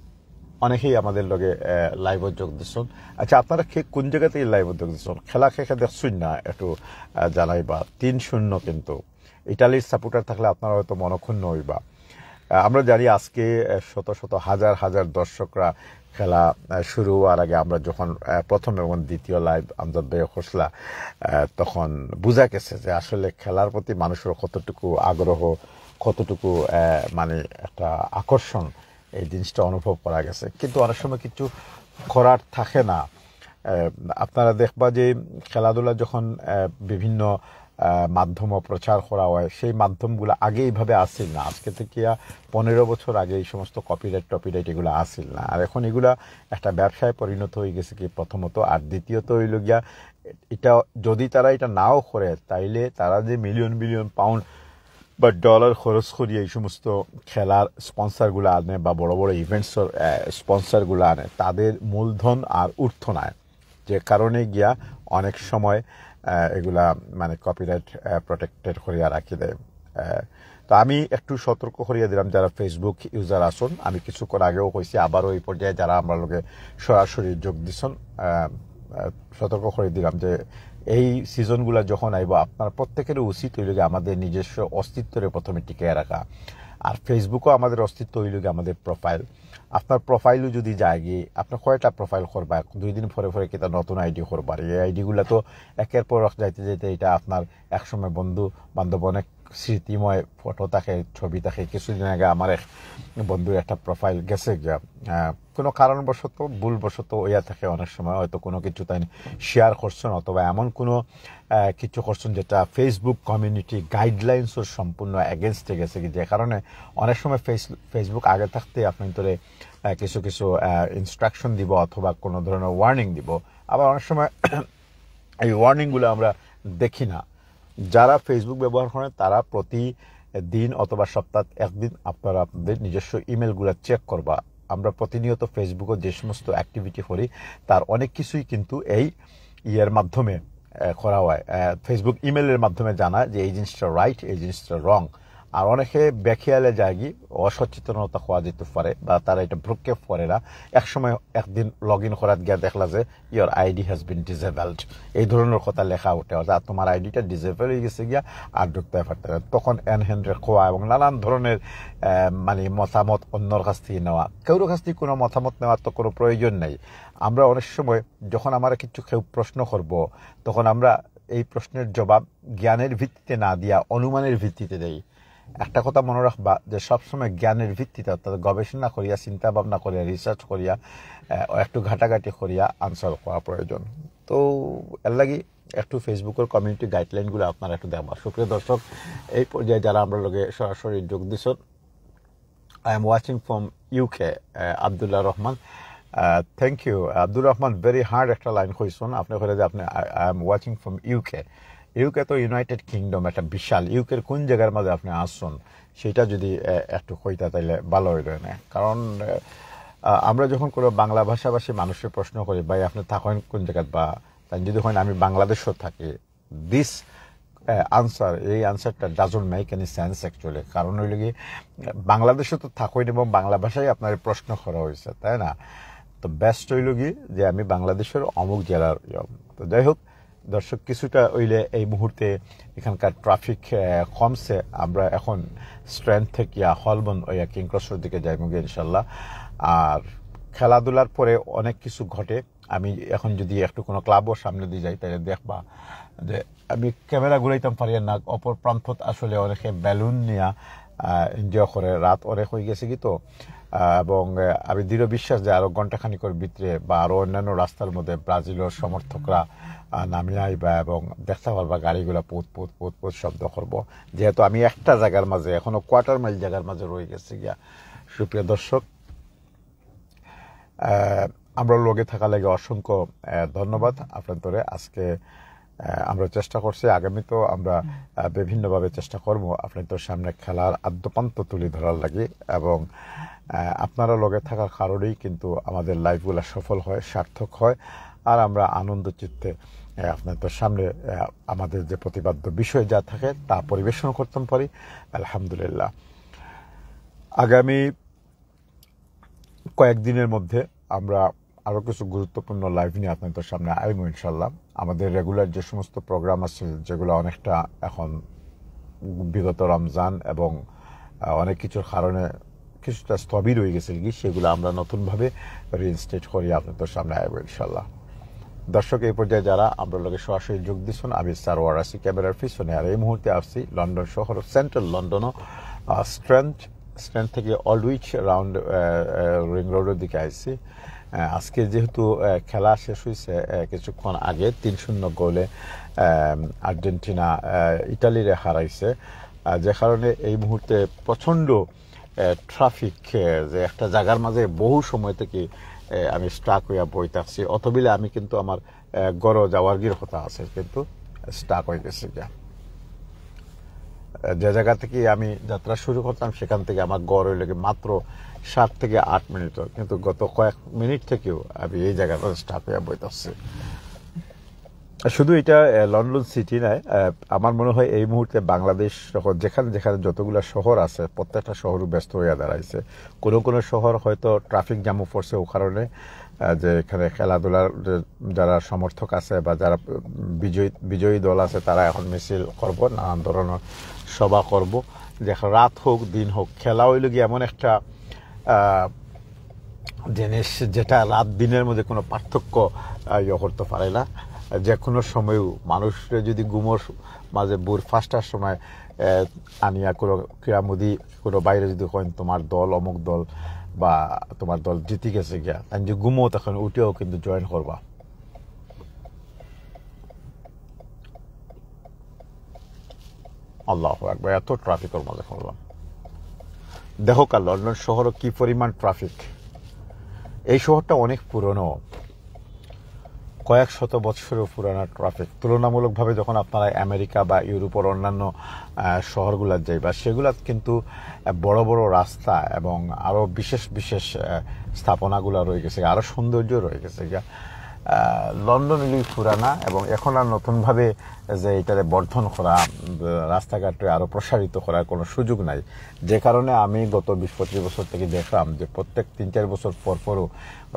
অনেকেই আমাদের লগে, আহ, লাইভও যোগ দিচ্ছেন। আচ্ছা, আপনারা কে কোন জায়গা থেকে লাইভও যোগ দিচ্ছেন? খেলা কে কে দেখছইন না একটু, আহ, জানাইবা। তিন শূন্য কিন্তু। ইটালির সাপোর্টার থাকলে আপনারা হয়তো মনক্ষুণ্ণ হইবা। আহ, আমরা জানি আজকে, আহ, শত শত হাজার হাজার দর্শকরা খেলা, আহ, শুরু হওয়ার আগে আমরা যখন, আহ, প্রথম এবং দ্বিতীয় লাইভ আমজাদ ভাই খোসলা, আহ, তখন বুঝা গেছে যে আসলে খেলার প্রতি মানুষের কতটুকু আগ্রহ, কতটুকু, আহ, মানে একটা আকর্ষণ, এই জিনিসটা অনুভব করা গেছে। কিন্তু অনেক সময় কিছু করার থাকে না। আহ, আপনারা দেখবা যে খেলাধুলা যখন, আহ, বিভিন্ন, আহ, মাধ্যমে প্রচার করা হয়, সেই মাধ্যমগুলো আগে এইভাবে আসিল না। আজকে থেকে পনেরো বছর আগে এই সমস্ত কপিরাইট টপিরাইট এগুলো আসিল না। আর এখন এগুলা একটা ব্যবসায় পরিণত হয়ে গেছে কি প্রথমত, আর দ্বিতীয়ত হইল গিয়া এটা যদি তারা এটা নাও করে, তাইলে তারা যে মিলিয়ন মিলিয়ন পাউন্ড বা ডলার খরচ করিয়া এই সমস্ত খেলার স্পন্সরগুলো আনে বা বড় বড় ইভেন্টসর, আহ, স্পন্সরগুলো আনে, তাদের মূলধন আর উঠতো না, যে কারণে গিয়া অনেক সময়, আহ, এগুলা মানে কপিরাইট, আহ, প্রোটেক্টেড করিয়া রাখি দেয়। আহ, তো আমি একটু সতর্ক করিয়া দিলাম যারা ফেসবুক ইউজার আছেন। আমি কিছুক্ষণ আগেও কইছি, আবারও এই পর্যায়ে যারা আমরা লগে সরাসরি যোগ দিছেন, আহ, আহ, সতর্ক করে দিলাম যে এই সিজনগুলা যখন আইব, আপনার প্রত্যেকের উচিত হইল যে আমাদের নিজস্ব অস্তিত্বরে প্রথমে টিকিয়ে রাখা। আর ফেসবুকও আমাদের অস্তিত্ব হইল কি আমাদের প্রোফাইল। আপনার প্রোফাইলও যদি যায় গিয়ে, আপনি কয়টা প্রোফাইল করবা, এক দুই দিন পরে পরে কিতা নতুন আইডি করবার, এই আইডিগুলা তো একের পর এক যাইতে যাইতে এটা আপনার একসময় বন্ধু বান্ধব অনেক স্মৃতিময় ফটো থাকে, ছবি থাকে। কিছুদিন আগে আমার এক বন্ধুর একটা প্রোফাইল গেছে গিয়া, আহ, কোনো কারণবশত, ভুলবশত হইয়া থাকে, অনেক সময় হয়তো কোনো কিছু তাই শেয়ার করছেন অথবা এমন কোনো, আহ, কিছু করছেন যেটা ফেসবুক কমিউনিটি গাইডলাইন্সর সম্পূর্ণ অ্যাগেনস্টে গেছে কি, যে কারণে অনেক সময় ফেস-, ফেসবুক আগে থাকতে আপনার ভিতরে, আহ, কিছু কিছু ইনস্ট্রাকশন দিব অথবা কোনো ধরনের ওয়ার্নিং দিব। আবার অনেক সময় এই ওয়ার্নিংগুলো আমরা দেখি না। যারা ফেসবুক ব্যবহার করেন তারা প্রতি দিন অথবা সপ্তাহে একদিন আপনারা আপনাদের নিজস্ব ইমেলগুলো চেক করবা। আমরা প্রতিনিয়ত ফেসবুকে যে সমস্ত অ্যাক্টিভিটি করি, তার অনেক কিছুই কিন্তু এই ইয়ের মাধ্যমে, আহ, করা হয়। আহ, ফেসবুক ইমেলের মাধ্যমে জানা যে এই জিনিসটা রাইট, এই জিনিসটা রং। আর অনেকে বেখেয়ালে যায়গি, অসচেতনতা হওয়া যেতে পারে বা তারা এটা ভ্রুক্ষেপ করে না। এক সময় একদিন লগ ইন করাত গিয়া দেখলা যে your ID has been disabled, এই ধরনের কথা লেখা উঠে, অর্থাৎ তোমার আইডিটা ডিসেবল হয়ে গেছে গিয়া, আর ঢুকতে পারতে না। তখন এন হ্যান্ডে খোয়া এবং নানান ধরনের, আহ, মানে মতামত অন্যর কাছ থেকে নেওয়া, কেউর কাছ থেকে কোনো মতামত নেওয়ার তো কোনো প্রয়োজন নেই। আমরা অনেক সময় যখন আমরা কিছু কেউ প্রশ্ন করব, তখন আমরা এই প্রশ্নের জবাব জ্ঞানের ভিত্তিতে না দিয়া অনুমানের ভিত্তিতে দেই। একটা কথা মনে রাখবা যে সবসময় জ্ঞানের ভিত্তিতে, অর্থাৎ গবেষণা করিয়া, চিন্তা ভাবনা করিয়া, রিসার্চ করিয়া, আহ, একটু ঘাটাঘাটি করিয়া আনসার করা প্রয়োজন। তো এর লাগি একটু ফেসবুকের কমিউনিটি গাইডলাইনগুলো আপনারা একটু দেখবা। সুপ্রিয় দর্শক, এই পর্যায়ে যারা আমরা লগে সরাসরি যোগ দিচ্ছেন, I am watching from U K, আহ, আব্দুল্লাহ রহমান। আহ, thank you Abdur Rahman, very hard একটা লাইন কইছেন আপনি, কইরা যে আপনি, I, I am watching from U K। UK তো ইউনাইটেড কিংডম, একটা বিশাল, ইউকের কোন জায়গার মাঝে আপনি আসছেন সেটা যদি, আহ, একটু কইতা তাইলে ভালো হইল না। কারণ, আহ, আমরা যখন কোনো বাংলা ভাষাভাষী মানুষের প্রশ্ন করি, "ভাই, আপনি থাকেন কোন জায়গাত?" বা তাই যদি কইন, "আমি বাংলাদেশও থাকি", this, আহ, আনসার, এই আনসারটা doesn't make any sense actually। কারণ হইল কি, বাংলাদেশে তো থাকেন এবং বাংলা ভাষায় আপনার প্রশ্ন করা হয়েছে, তাই না? তো বেস্ট হইল কি যে আমি বাংলাদেশের অমুক জেলার ইয়ে। তো যাই হোক, দর্শক, কিছুটা হইলে এই মুহূর্তে এখানকার ট্রাফিক, আহ, কমছে। আমরা এখন স্ট্রেন্থ থেকে হলবন ওই কিং ক্রসের দিকে যাইব গিয়ে ইনশাল্লাহ। আর খেলাধুলার পরে অনেক কিছু ঘটে। আমি এখন যদি একটু কোনো ক্লাবও সামনে দিয়ে যাই, তাহলে দেখবা যে আমি ক্যামেরা ঘুরাইতাম পারি না, অপর প্রান্ত আসলে অনেকে বেলুন নিয়া, এনজয় করে। রাত অনেক হয়ে গেছে কি তো, আহ, এবং আহ, আমি দৃঢ় বিশ্বাস যে আরো ঘন্টা খানিকর ভিতরে বা আরো অন্যান্য রাস্তার মধ্যে ব্রাজিলের সমর্থকরা আহ, নামিয়া আইবা এবং দেখতে পারবা গাড়িগুলা পুত পুত পুত পুত শব্দ করব। যেহেতু আমি একটা জায়গার মাঝে, এখনো কোয়ার্টার মাইল জায়গার মাঝে রয়ে গেছি গিয়া। সুপ্রিয় দর্শক, আহ, আমরা লগে থাকার লাগি অসংখ্য আহ, ধন্যবাদ আপনার। আজকে আহ, আমরা চেষ্টা করছি, আগামী তো আমরা আহ, বিভিন্নভাবে চেষ্টা করব আপনার সামনে খেলার আদ্যপান্ত তুলে ধরার লাগি। এবং আহ, আপনারা লগে থাকার কারণেই কিন্তু আমাদের লাইভগুলা সফল হয়, সার্থক হয়। আর আমরা আনন্দ চিত্তে আহ, আপনার সামনে আহ, আমাদের যে প্রতিপাদ্য বিষয় যা থাকে তা পরিবেশন করতাম পারি। আলহামদুলিল্লাহ, আগামী কয়েকদিনের মধ্যে আমরা আরো কিছু গুরুত্বপূর্ণ লাইভ নিয়ে আপনাদের সামনে আইব ইনশাল্লাহ। আমাদের রেগুলার যে সমস্ত প্রোগ্রাম আছে, যেগুলো অনেকটা এখন বিগত রমজান এবং আহ, অনেক কিছুর কারণে কিছুটা স্থবির হয়ে গেছে কি, সেগুলো আমরা নতুনভাবে রিইনস্টেট করি আপনাদের সামনে আইব ইনশাল্লাহ। দর্শক, এই পর্যায়ে যারা আমরা লগে সরাসরি যোগ দিচ্ছেন, আমি সারোয়ার আছি ক্যামেরার পিছনে। আর এই মুহূর্তে আসছি লন্ডন শহর, সেন্ট্রাল লন্ডনও, স্ট্রেন্থ স্ট্যান্ড থেকে অলডউইচ রাউন্ড রিং রোডের দিকে আইছি। আহ, আজকে যেহেতু আহ, খেলা শেষ হয়েছে আহ, কিছুক্ষণ আগে তিন শূন্য গোলে আহ, আর্জেন্টিনা আহ, ইটালিরে হারাইছে, আহ, যে কারণে এই মুহূর্তে প্রচণ্ড ট্রাফিক, যে একটা জায়গার মাঝে বহু সময় থেকে আহ, আমি স্টাক হইয়া বই থাকছি। অতবিলে আমি কিন্তু আমার আহ, ঘরো যাওয়ার গির কথা আছে, কিন্তু স্টাক হয়ে গেছে গিয়া। আহ, যে জায়গা থেকে আমি যাত্রা শুরু করতাম, সেখান থেকে আমার ঘর হইল কি মাত্র সাত থেকে আট মিনিট, কিন্তু গত কয়েক মিনিট থেকেও আমি এই জায়গাটা স্টাক হইয়া বইতেছি। শুধু এটা আহ, লন্ডন সিটি নয়, আহ, আমার মনে হয় এই মুহূর্তে বাংলাদেশ সহ যেখানে যেখানে যতগুলা শহর আছে, প্রত্যেকটা শহরও ব্যস্ত হইয়া দাঁড়াইছে। কোনো কোনো শহর হয়তো ট্রাফিক জ্যামও পড়ছে, ও কারণে আহ, যে এখানে খেলাধুলার যে যারা সমর্থক আছে বা যারা বিজয়ী বিজয়ী দল আছে, তারা এখন মিছিল করব, নানান ধরনের সভা করব। যে এখন রাত হোক দিন হোক, খেলা হইল গিয়ে এমন একটা আহ, জিনিস, যেটা রাত দিনের মধ্যে কোনো পার্থক্য আহ, ইয়ে করতে পারে না। যে কোনো সময়ও মানুষরে যদি ঘুমোর মাঝে ভোর পাঁচটার সময় আহ, আনিয়া কোনো ক্রীড়ামোদী কোনো বাইরে যদি কইন তোমার দল অমুক দল বা তোমার দল জিতে গেছে গিয়া, তাই যে ঘুমো তখন উঠেও কিন্তু জয়েন করবা। আল্লাহু আকবার, এত ট্রাফিকের মাঝে করলাম। দেখো কা, লন্ডন শহরও কি পরিমাণ ট্রাফিক। এই শহরটা অনেক পুরনো, কয়েক শত বছরের পুরানা ট্রাফিক। তুলনামূলকভাবে যখন আপনারা আমেরিকা বা ইউরোপের অন্যান্য আহ, শহরগুলাত যাইবা, সেগুলাত কিন্তু আহ, বড় বড় রাস্তা এবং আরো বিশেষ বিশেষ আহ, স্থাপনাগুলা রয়ে গেছে, আরো সৌন্দর্য রয়ে গেছে গিয়া। আহ, লন্ডন ইলই পুরানা এবং এখন আর নতুনভাবে যে এটারে বর্ধন করা, উম, রাস্তাঘাটে আরো প্রসারিত করার কোনো সুযোগ নাই। যে কারণে আমি গত বিশ পঁচিশ বছর থেকে দেখলাম যে প্রত্যেক তিন চার বছর পর পরও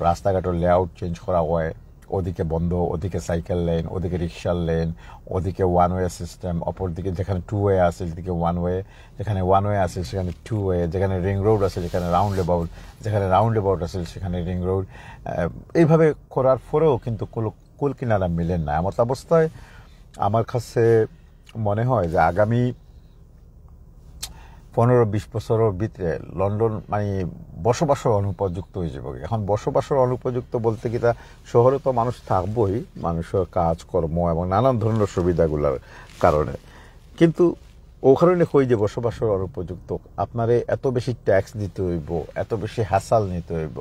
রাস্তাঘাটের লেআউট চেঞ্জ করা হয়। ওদিকে বন্ধ, ওদিকে সাইকেল লেন, ওদিকে রিক্সার লেন, ওদিকে ওয়ান ওয়ে সিস্টেম, অপরদিকে যেখানে টু ওয়ে আছে সেদিকে ওয়ান ওয়ে, যেখানে ওয়ান ওয়ে আছে সেখানে টু ওয়ে, যেখানে রিং রোড আছে সেখানে রাউন্ড অ্যাবাউট, যেখানে রাউন্ড অ্যাবাউট আছে সেখানে রিং রোড। এইভাবে করার পরেও কিন্তু কুল কুল কিনারা মিলেন না। এমত অবস্থায় আমার কাছে মনে হয় যে আগামী পনেরো বিশ বছরের ভিতরে লন্ডন মানে বসবাসের অনুপযুক্ত হয়ে যাবে। এখন বসবাসের অনুপযুক্ত বলতে কি, তা শহরে তো মানুষ থাকবোই, মানুষের কাজকর্ম এবং নানান ধরনের সুবিধাগুলোর কারণে, কিন্তু ও কারণে কই যে বসবাসের অনুপযুক্ত। আপনারে এত বেশি ট্যাক্স দিতে হইব, এত বেশি হ্যাসেল নিতে হইব,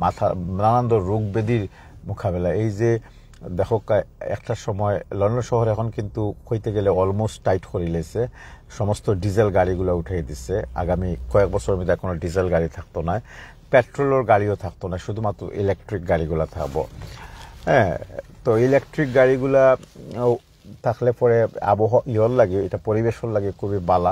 মাথা নানান ধরনের রোগ ব্যাধির মোকাবেলা। এই যে দেখো কা-, একটা সময় লন্ডন শহর এখন কিন্তু কইতে গেলে অলমোস্ট টাইট করে লেছে, সমস্ত ডিজেল গাড়িগুলো উঠিয়ে দিছে। আগামী কয়েক বছরের মধ্যে কোনো ডিজেল গাড়ি থাকতো না, পেট্রোলের গাড়িও থাকতো না, শুধুমাত্র ইলেকট্রিক গাড়িগুলো থাকবো। হ্যাঁ, তো ইলেকট্রিক গাড়িগুলা উম, থাকলে পরে আবহাওয়া ইয়র লাগে, এটা পরিবেশর লাগে খুবই বালা,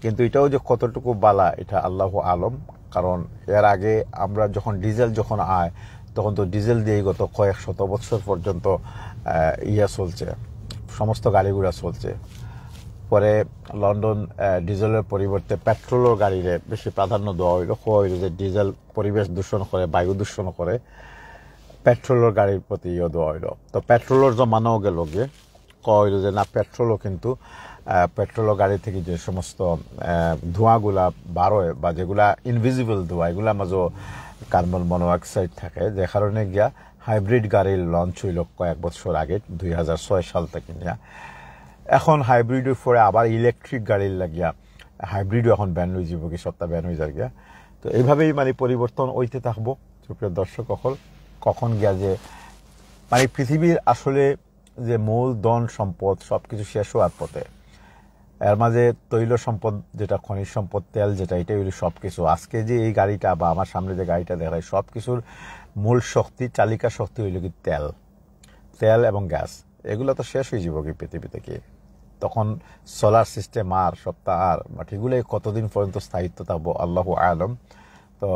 কিন্তু এটাও যে কতটুকু বালা এটা আল্লাহ আলম। কারণ এর আগে আমরা যখন ডিজেল যখন আয়, তখন তো ডিজেল দিয়েই গত কয়েক শত বছর পর্যন্ত আহ, ইয়ে চলছে, সমস্ত গাড়ি ঘোড়া চলছে। পরে লন্ডন আহ, ডিজেলের পরিবর্তে পেট্রোলের গাড়িরে বেশি প্রাধান্য দেওয়া হইল। কওয়া হইল যে ডিজেল পরিবেশ দূষণ করে, বায়ু দূষণ করে, পেট্রোলের গাড়ির প্রতি ইয়ে দেওয়া হইল। তো পেট্রোলের জমানাও গেল গিয়ে, কওয়া হইল যে না, পেট্রোলও কিন্তু আহ, পেট্রোল গাড়ি থাকি যে সমস্ত আহ, ধোঁয়াগুলা বার অয় বা যেগুলা ইনভিজিবল ধোঁয়া, এগুলার মাঝেও কার্বন মনোঅক্সাইড থাকে, যে কারণে গিয়া হাইব্রিড গাড়ির লঞ্চ অইল কয়েক বছর আগে, দুই হাজার ছয় সাল থাকি নিয়া। এখন হাইব্রিডর পরে আবার ইলেকট্রিক গাড়ির লাগিয়া হাইব্রিডও এখন ব্যান অই যাইবো কি, সবটা ব্যান অই যার গিয়া। তো এইভাবেই মানে পরিবর্তন অইতে থাকবো। সুপ্রিয় দর্শক অকল, কখন গিয়া যে মানে পৃথিবীর আসলে যে মূল ধন সম্পদ সবকিছু শেষ হওয়ার পথে, এর মাঝে তৈল সম্পদ যেটা, খনিজ সম্পদ, তেল যেটা, এটাই হইল সবকিছু। আজকে যে এই গাড়িটা বা আমার সামনে যে গাড়িটা দেখায়, সবকিছুর মূল শক্তি, চালিকা শক্তি হইল কি তেল, তেল এবং গ্যাস। এগুলো তো শেষ হয়ে যাবো কি পৃথিবী থেকে। তখন সোলার সিস্টেম আর সপ্তাহ আর বাট এগুলোই কতদিন পর্যন্ত স্থায়িত্ব থাকবো আল্লাহু আলম। তো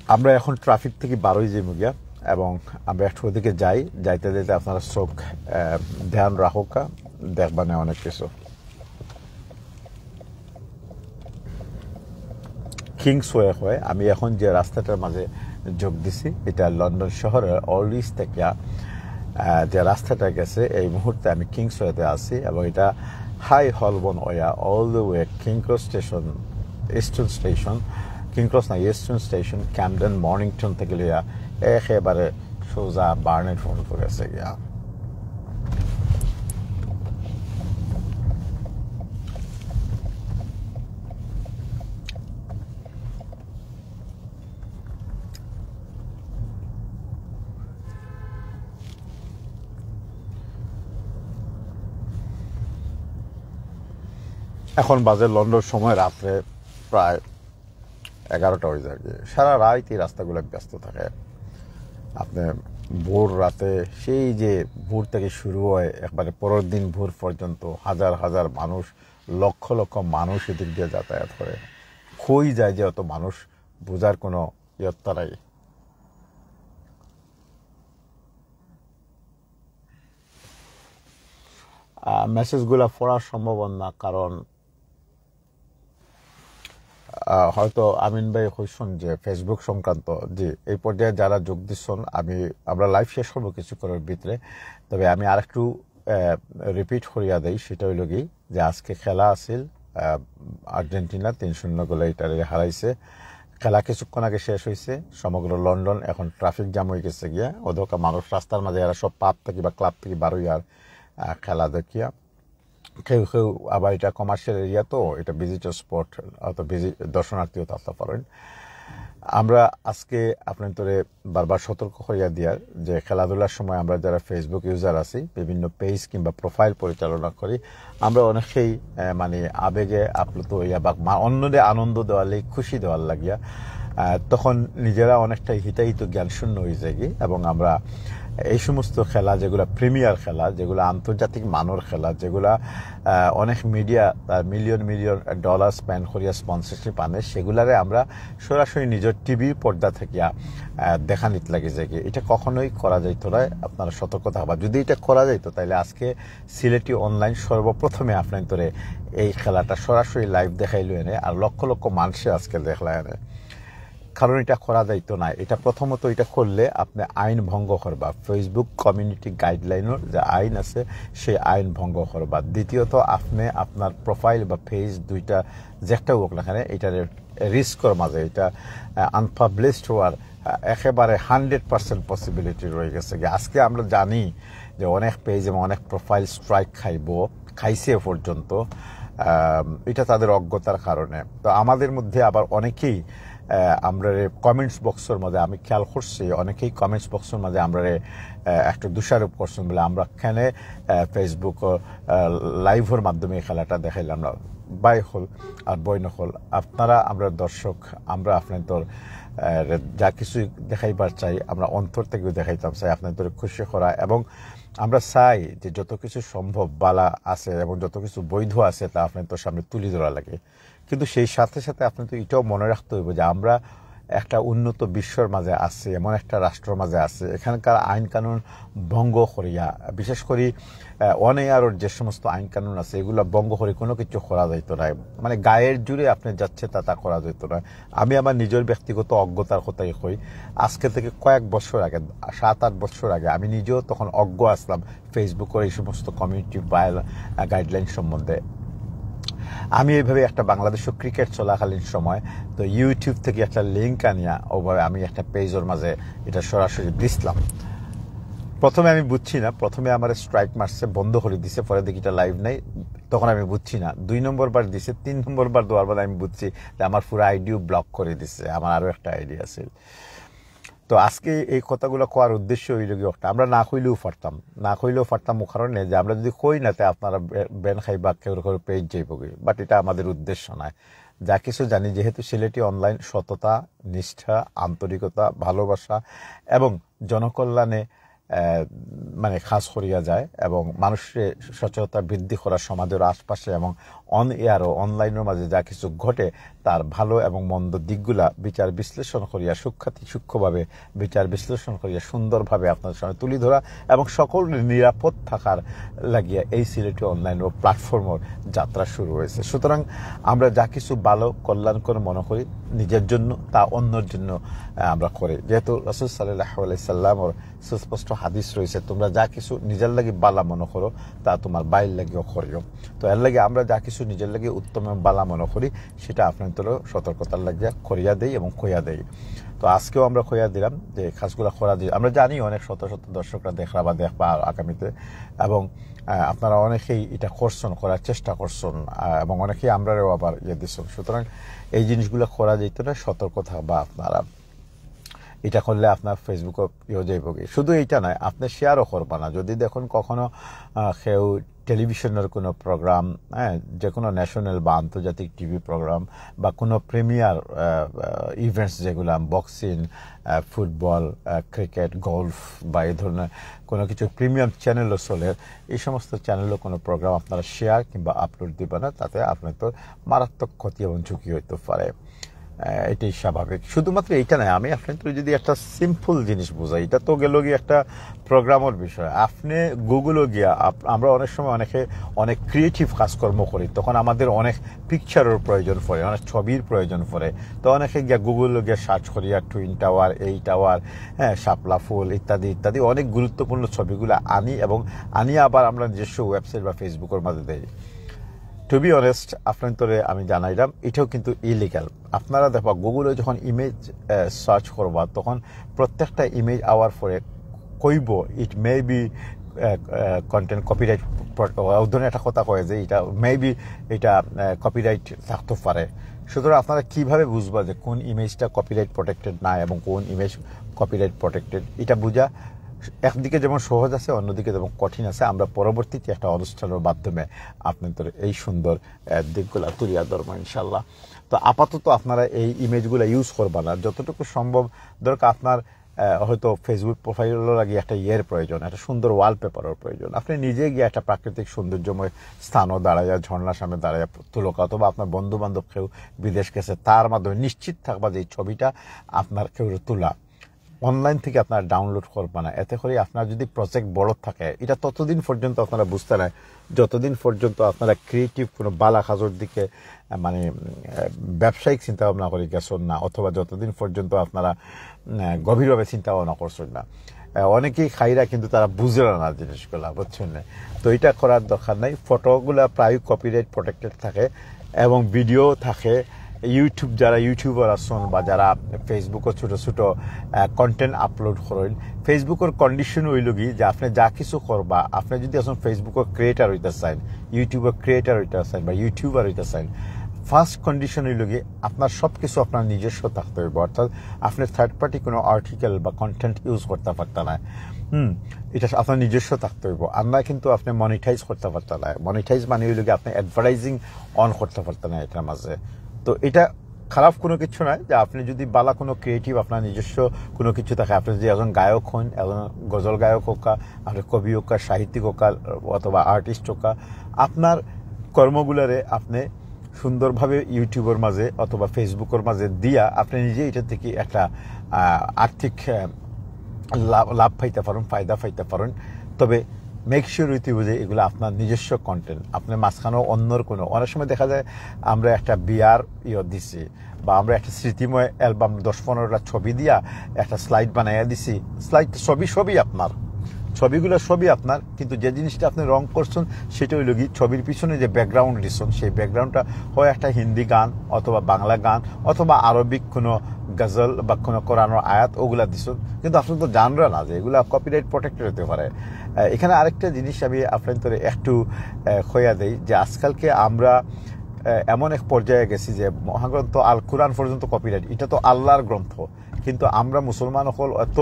আমরা এখন ট্রাফিক থেকে বারোই যাইমু গিয়া এবং আমরা একটু ওদিকে যাই। যাইতে যাইতে আপনারা চোখ আহ, ধ্যান রাখুকা, দেখবা না অনেক কিছু। কিংসওয়ে হয়। আমি এখন যে রাস্তাটার মাঝে যোগ দিছি, এটা লন্ডন শহরের অল্ড ইস্ট থেকে আহ, যে রাস্তাটা গেছে, এই মুহূর্তে আমি কিংসওয়েতে আছি এবং এটা হাই হলবন ওয়া অল দ্য ওয়ে কিংক্রস স্টেশন, ইস্টার্ন স্টেশন, কিংক্রস না, ইস্টার্ন স্টেশন, ক্যামডেন, মর্নিংটন থেকে লইয়া একেবারে সোজা বার্নেট ফোন করে গিয়া। এখন বাজে লন্ডন সময় রাত্রে প্রায় এগারোটা হয়ে যায়। সারা রাত এই রাস্তাগুলো ব্যস্ত থাকে। আপনি ভোর রাতে সেই যে ভোর থেকে শুরু হয়, একবারে পরের দিন ভোর পর্যন্ত হাজার হাজার মানুষ, লক্ষ লক্ষ মানুষ এদিক দিয়ে যাতায়াত করে। কই যায় যে অত মানুষ, বোঝার কোনো ইয়ত্তা নাই। মেসেজগুলা পড়া সম্ভব না, কারণ আহ, হয়তো আমিন ভাই কইছইন যে ফেসবুক সংক্রান্ত। জি, এই পর্যায়ে যারা যোগ দিচ্ছেন, আমি আমরা লাইভ শেষ করবো কিছু করার ভিতরে। তবে আমি আরেকটু রিপিট করিয়া দেই, সেটা হইল কি যে আজকে খেলা আছিল, আহ, আর্জেন্টিনা তিন শূন্য গোলে ইটালিরে হারাইছে। খেলা কিছুক্ষণ আগে শেষ হয়েছে। সমগ্র লন্ডন এখন ট্রাফিক জ্যাম হয়ে গেছে গিয়া, ওদের মানুষ রাস্তার মাঝে এরা সব পাব থেকে বা ক্লাব থেকে বারোই আর আহ, খেলা দেখিয়া। কেউ কেউ আবার এটা কমার্শিয়াল এরিয়া, তো এটা ভিজিটর স্পট, অর্থাৎ ভিজি দর্শনার্থীও থাকতে পারেন। আমরা আজকে আপনাদের বারবার সতর্ক করিয়া দিয়ার যে খেলাধুলার সময় আমরা যারা ফেসবুক ইউজার আছি, বিভিন্ন পেজ কিংবা প্রোফাইল পরিচালনা করি, আমরা অনেকেই আহ, মানে আবেগে আপ্লুত হইয়া বা মা- অন্যদের আনন্দ দেওয়ার লাগি, খুশি দেওয়ার লাগিয়া আহ, তখন নিজেরা অনেকটাই হিতাহিত জ্ঞান শূন্য হয়ে যাই। এবং আমরা এই সমস্ত খেলা যেগুলা প্রিমিয়ার খেলা, যেগুলা আন্তর্জাতিক মানের খেলা, যেগুলা আহ, অনেক media million million dollar spend করিয়া স্পন্সরশিপ আনে, সেগুলারে আমরা সরাসরি নিজের টিভি পর্দা থেকে আহ, দেখানিত লাগি যাই। এটা কখনোই করা যাইতো না, আপনারা সতর্ক থাকবা। যদি এটা করা যাইতো, তাহলে আজকে সিলেটি অনলাইন সর্বপ্রথমে আপনাদের এই খেলাটা সরাসরি লাইভ দেখাইলো এনে, আর লক্ষ লক্ষ মানুষে আজকে দেখলা এনে। কারণ এটা করা যাইতো না। এটা প্রথমত এটা করলে আপনি আইন ভঙ্গ করবা, ফেসবুক কমিউনিটি গাইডলাইনের যে আইন আছে সেই আইন ভঙ্গ করবা। দ্বিতীয়ত আপনি আপনার প্রোফাইল বা পেজ দুইটা যেটা হোক না কেন, এটা রিস্কর মাঝে, এটা আনপাবলিশড হওয়ার আহ, একেবারে হান্ড্রেড পার্সেন্ট পসিবিলিটি রয়ে গেছে গি। আজকে আমরা জানি যে অনেক পেজ এবং অনেক প্রোফাইল স্ট্রাইক খাইবো, খাইছে এ পর্যন্ত। আম, এটা তাদের অজ্ঞতার কারণে। তো আমাদের মধ্যে আবার অনেকেই আহ, আমরা কমেন্টস বক্সের মধ্যে আমি খেয়াল করছি, অনেকেই কমেন্টস বক্সের মধ্যে আমরা একটা দোষারোপ করছেন বলে আমরা এখানে ফেসবুক লাইভের মাধ্যমে এই খেলাটা দেখাইলাম না। ভাই হল আর বইন হল, আপনারা আমরা দর্শক, আমরা আপনাদের আহ, যা কিছু দেখাইবার চাই, আমরা অন্তর থেকে দেখাইতাম চাই, আপনাদের খুশি করা। এবং আমরা চাই যে যত কিছু সম্ভব বালা আছে এবং যত কিছু বৈধ আছে, তা আপনাদের সামনে তুলে ধরা লাগে। কিন্তু সেই সাথে সাথে আপনাদের এটাও মনে রাখতে হইব যে আমরা একটা উন্নত বিশ্বর মাঝে আছি, এমন একটা রাষ্ট্রর মাঝে আছি, এখানকার আইন কানুন ভঙ্গ করিয়া, বিশেষ করি অন এয়ারর যে সমস্ত আইন কানুন আছে, এগুলা ভঙ্গ করি কোনো কিছু করা যাইতো না। মানে, গায়ের জোরে আপনি যাচ্ছে তা তা করা যাইতো না। আমি আমার নিজের ব্যক্তিগত অজ্ঞতার কথাই কই। আজকে থেকে কয়েক বছর আগে, সাত আট বছর আগে, আমি নিজেও তখন অজ্ঞ আসলাম ফেসবুকর এই সমস্ত কমিউনিটি গাইডলাইন সম্বন্ধে। আমি এইভাবে একটা বাংলাদেশে ক্রিকেট চলাকালীন সময় তো YouTube থেকে একটা লিংক আনিয়া ওভাবে আমি একটা পেজর মাঝে এটা সরাসরি দিছিলাম। প্রথমে আমি বুঝছি না, প্রথমে আমার স্ট্রাইক মারছে, বন্ধ করে দিছে, পরে দেখি এটা লাইভ নাই। তখন আমি বুঝছি না, দুই নম্বর বার দিছে, তিন নম্বর বার দেওয়ার বাদে আমি বুঝছি যে আমার পুরো আইডিও ব্লক করে দিছে, আমার আরও একটা আইডি আছে। তো আজকে এই কথাগুলো কওয়ার উদ্দেশ্য হইল কি, একটা আমরা না কইলেও পারতাম, না কইলেও পারতাম ও কারণে যে আমরা যদি কই না, তে আপনারা বে-, ব্যান খাইবা, কেউ কেউ পেজ যাইবগি, বাট এটা আমাদের উদ্দেশ্য নয়। যা কিছু জানি, যেহেতু সিলেটি অনলাইন সততা, নিষ্ঠা, আন্তরিকতা, ভালোবাসা এবং জনকল্যাণে আহ, মানে কাজ করিয়া যায় এবং মানুষের সচেতনতা বৃদ্ধি করা সমাজের আশপাশে এবং অন এয়ারও অনলাইনের মাঝে যা কিছু ঘটে, তার ভালো এবং মন্দ দিকগুলা বিচার বিশ্লেষণ করিয়া সুখ্যাতি সূক্ষ্মভাবে বিচার বিশ্লেষণ করিয়া সুন্দরভাবে আপনাদের সামনে তুলি ধরা এবং সকল নিরাপদ থাকার লাগিয়া এই সিলেটি অনলাইন ও প্ল্যাটফর্মর যাত্রা শুরু হয়েছে। সুতরাং আমরা যা কিছু ভালো কল্যাণকর মনে করি নিজের জন্য, তা অন্যের জন্য আহ, আমরা করি। যেহেতু রাসূল সাল্লাল্লাহু আলাইহি সাল্লামর সুস্পষ্ট হাদিস রয়েছে, "তোমরা যা কিছু নিজের লাগি বালা মনে করো, তা তোমার বাইর লাগিও করিও।" তো এর লাগি আমরা যা কিছু নিজের লাগি উত্তম এবং বালা মনে করি, সেটা আপনাদের সতর্কতার লাগিয়া করিয়া দেই এবং কইয়া দেই। তো আজকেও আমরা কইয়া দিলাম যে কাজগুলা করা যায়। আমরা জানি অনেক শত শত দর্শকরা দেখরা বা দেখবা আগামীতে, এবং আহ, আপনারা অনেকেই এটা করছেন, করার চেষ্টা করছেন, আহ, এবং অনেকেই আমরারেও আবার ইয়ে দিচ্ছেন। সুতরাং এই জিনিসগুলো করা যেত না, সতর্ক থাকবা আপনারা। এটা করলে আপনার ফেসবুকও ইয়ে যাইব কি। শুধু এইটা নয়, আপনি শেয়ারও করবা না। যদি দেখুন কখনো আহ, কেউ টেলিভিশনের কোনো প্রোগ্রাম, হ্যাঁ, যে কোনো ন্যাশনাল বা আন্তর্জাতিক টিভি প্রোগ্রাম বা কোনো প্রিমিয়ার ইভেন্টস, যেগুলো বক্সিং, ফুটবল, ক্রিকেট, গলফ বা এই ধরনের কোনো কিছু প্রিমিয়াম চ্যানেলও চলে, এই সমস্ত চ্যানেলও কোনো প্রোগ্রাম আপনারা শেয়ার কিংবা আপলোড দিবেন না, তাতে আপনার তো মারাত্মক ক্ষতি এবং ঝুঁকি হইতে পারে। আহ, এটাই স্বাভাবিক। শুধুমাত্র এইটা নয়, আমি আপনাদের যদি একটা সিম্পল জিনিস বুঝাই, এটা তো গেল গিয়ে একটা প্রোগ্রামের বিষয়। আপনি গুগলও গিয়া আপ-, আমরা অনেক সময় অনেকে অনেক ক্রিয়েটিভ কাজকর্ম করি, তখন আমাদের অনেক পিকচারের প্রয়োজন পড়ে, অনেক ছবির প্রয়োজন পড়ে। তো অনেকে গিয়া গুগলও গিয়া সার্চ করিয়া টুইন টাওয়ার, এই টাওয়ার, হ্যাঁ, শাপলা ফুল ইত্যাদি ইত্যাদি অনেক গুরুত্বপূর্ণ ছবিগুলো আনি এবং আনি আবার আমরা নিজস্ব ওয়েবসাইট বা ফেসবুকের মাঝে দেই। টু বি অনেস্ট, আপনার তোরে আমি জানাইলাম, এটাও কিন্তু ইলিগাল। আপনারা দেখবা, গুগলে যখন ইমেজ সার্চ করবা, তখন প্রত্যেকটা ইমেজ আওয়ার পরে কইব, "It may be content copyright", ওই ধরনের একটা কথা কয় যে এটা মেবি এটা কপিরাইট থাকতে পারে। সুতরাং আপনারা কিভাবে বুঝবা যে কোন ইমেজটা কপিরাইট প্রোটেক্টেড না এবং কোন ইমেজ কপিরাইট প্রোটেক্টেড? এটা বোঝা একদিকে যেমন সহজ আছে, অন্যদিকে যেমন কঠিন আছে। আমরা পরবর্তীতে একটা অনুষ্ঠানের মাধ্যমে আপনাদের এই সুন্দর আহ, দিকগুলা তুলিয়া ধরবো ইনশাল্লাহ। তো আপাতত আপনারা এই ইমেজগুলা ইউজ করবা না, যতটুকু সম্ভব। দরকার আপনার আহ, হয়তো ফেসবুক প্রোফাইলও লাগে একটা ইয়ের প্রয়োজন, একটা সুন্দর ওয়ালপেপারের প্রয়োজন। আপনি নিজে গিয়ে একটা প্রাকৃতিক সৌন্দর্যময় স্থানও দাঁড়াইয়া, ঝর্ণার সামনে দাঁড়াইয়া তুলকা, অথবা আপনার বন্ধু বান্ধব কেউ বিদেশ গেছে, তার মাধ্যমে নিশ্চিত থাকবা যে এই ছবিটা আপনার কেউ তোলা। অনলাইন থেকে আপনারা ডাউনলোড করবা না। এতে করে আপনার যদি প্রজেক্ট বড় থাকে, এটা ততদিন পর্যন্ত আপনারা বুঝতে নাই, যতদিন পর্যন্ত আপনারা ক্রিয়েটিভ কোনো বালা কাজের দিকে আহ, মানে আহ, ব্যবসায়িক চিন্তা ভাবনা করে গেছেন না, অথবা যতদিন পর্যন্ত আপনারা আহ, গভীরভাবে চিন্তা ভাবনা করছেন না। আহ, অনেকেই খাইরা কিন্তু তারা বুঝে না জিনিসগুলা, বুঝছেন না? তো এটা করার দরকার নাই। ফটোগুলা প্রায় কপিরাইট প্রোটেক্টেড থাকে এবং ভিডিও থাকে। ইউটিউব, যারা ইউটিউবার আছেন বা যারা ফেসবুকও ছোট ছোট কন্টেন্ট আপলোড করেন, ফেসবুকের কন্ডিশন হইল কি যে আপনি যা কিছু করবা, আপনি যদি এখন ফেসবুকের ক্রিয়েটার হইতে চান, ইউটিউবের ক্রিয়েটার হইতে চান বা ইউটিউবার হইতে চান, ফার্স্ট কন্ডিশন হইল কি আপনার সব কিছু আপনার নিজস্ব থাকতে হইব। অর্থাৎ আপনি থার্ড পার্টি কোনো আর্টিকেল বা কন্টেন্ট ইউজ করতে পারতেন না। হুম, এটা আপনার নিজস্ব থাকতে হইব। আর না কিন্তু আপনি মনিটাইজ করতে পারতেন না। মনিটাইজ মানে হইল কি আপনি অ্যাডভার্টাইজিং অন করতে পারতেন না এটার মাঝে। তো এটা খারাপ কোনো কিছু নয় যে আপনি যদি বালা কোনো ক্রিয়েটিভ আপনার নিজস্ব কোনো কিছু থাকে, আপনি যদি একজন গায়ক হন, একজন গজল গায়ক হোক, আপনি কবি হোক, সাহিত্যিক হোক, অথবা আর্টিস্ট হোক, আপনার কর্মগুলোরে আপনি সুন্দরভাবে YouTube-র মাঝে অথবা Facebook-র মাঝে দিয়া আপনি নিজে এটা থেকে একটা, আহ, আর্থিক, আহ, লাভ, লাভ পাইতে পারেন, ফায়দা পাইতে পারেন। তবে make sure হইতে হবে যে এগুলো আপনার নিজস্ব content, আপনার মাঝখানেও অন্যর কোনো, অনেক সময় দেখা যায় আমরা একটা বিয়ার ইয়ে দিছি বা আমরা একটা স্মৃতিময় album দশ পনেরোটা ছবি দিয়া একটা slide বানাইয়া দিছি। Slide তো ছবি, সবই আপনার, ছবিগুলো সবই আপনার, কিন্তু যে জিনিসটা আপনি রং করছেন সেটা হইল কি ছবির পিছনে যে background দিচ্ছেন, সেই background-টা হয় একটা হিন্দি গান অথবা বাংলা গান অথবা আরবিক কোনো গজল বা কোনো কোরআনের আয়াত ওগুলা দিচ্ছেন, কিন্তু আপনি তো জানরা না যে এগুলা copyright protected হতে পারে। আহ, এখানে আরেকটা জিনিস আমি আপনাদের একটু, আহ, কইয়া দেই যে আজকালকে আমরা, আহ, এমন এক পর্যায়ে গেছি যে মহাগ্রন্থ আল কোরআন পর্যন্ত copyright, এটা তো আল্লাহর গ্রন্থ, কিন্তু আমরা মুসলমান সকল এত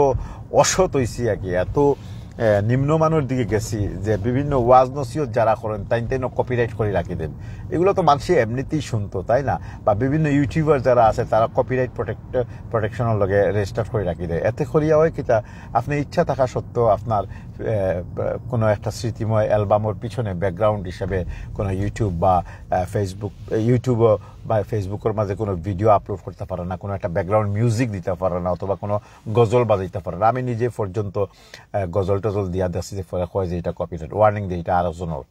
অসৎ হইছি আর কি, এত, আহ, নিম্নমানের দিকে গেছি যে বিভিন্ন ওয়াজ নসিহত যারা করেন তাইন তাইন copyright করে রাখি দেন। এগুলো তো মানুষে এমনিতেই শুনতো, তাই না? বা বিভিন্ন YouTuber যারা আছে তারা copyright protect, protection-র লগে register করে রাখি দেয়। এতে করিয়া হয় কিতা, আপনি ইচ্ছা থাকা সত্ত্বেও আপনার, আহ, কোনো একটা স্মৃতিময় album-র পিছনে background হিসেবে কোনো YouTube বা, আহ, Facebook, আহ, YouTube বা Facebook-র মাঝে কোনো video upload করতে পারে না, কোনো একটা background music দিতে পারে না, অথবা কোনো গজল বাজাইতে পারে না। আমি নিজে পর্যন্ত, আহ, গজল টজল দিয়া দেখছি যে পরে কয় যে এটা copyright, warning দেয় এটা আরেকজনের।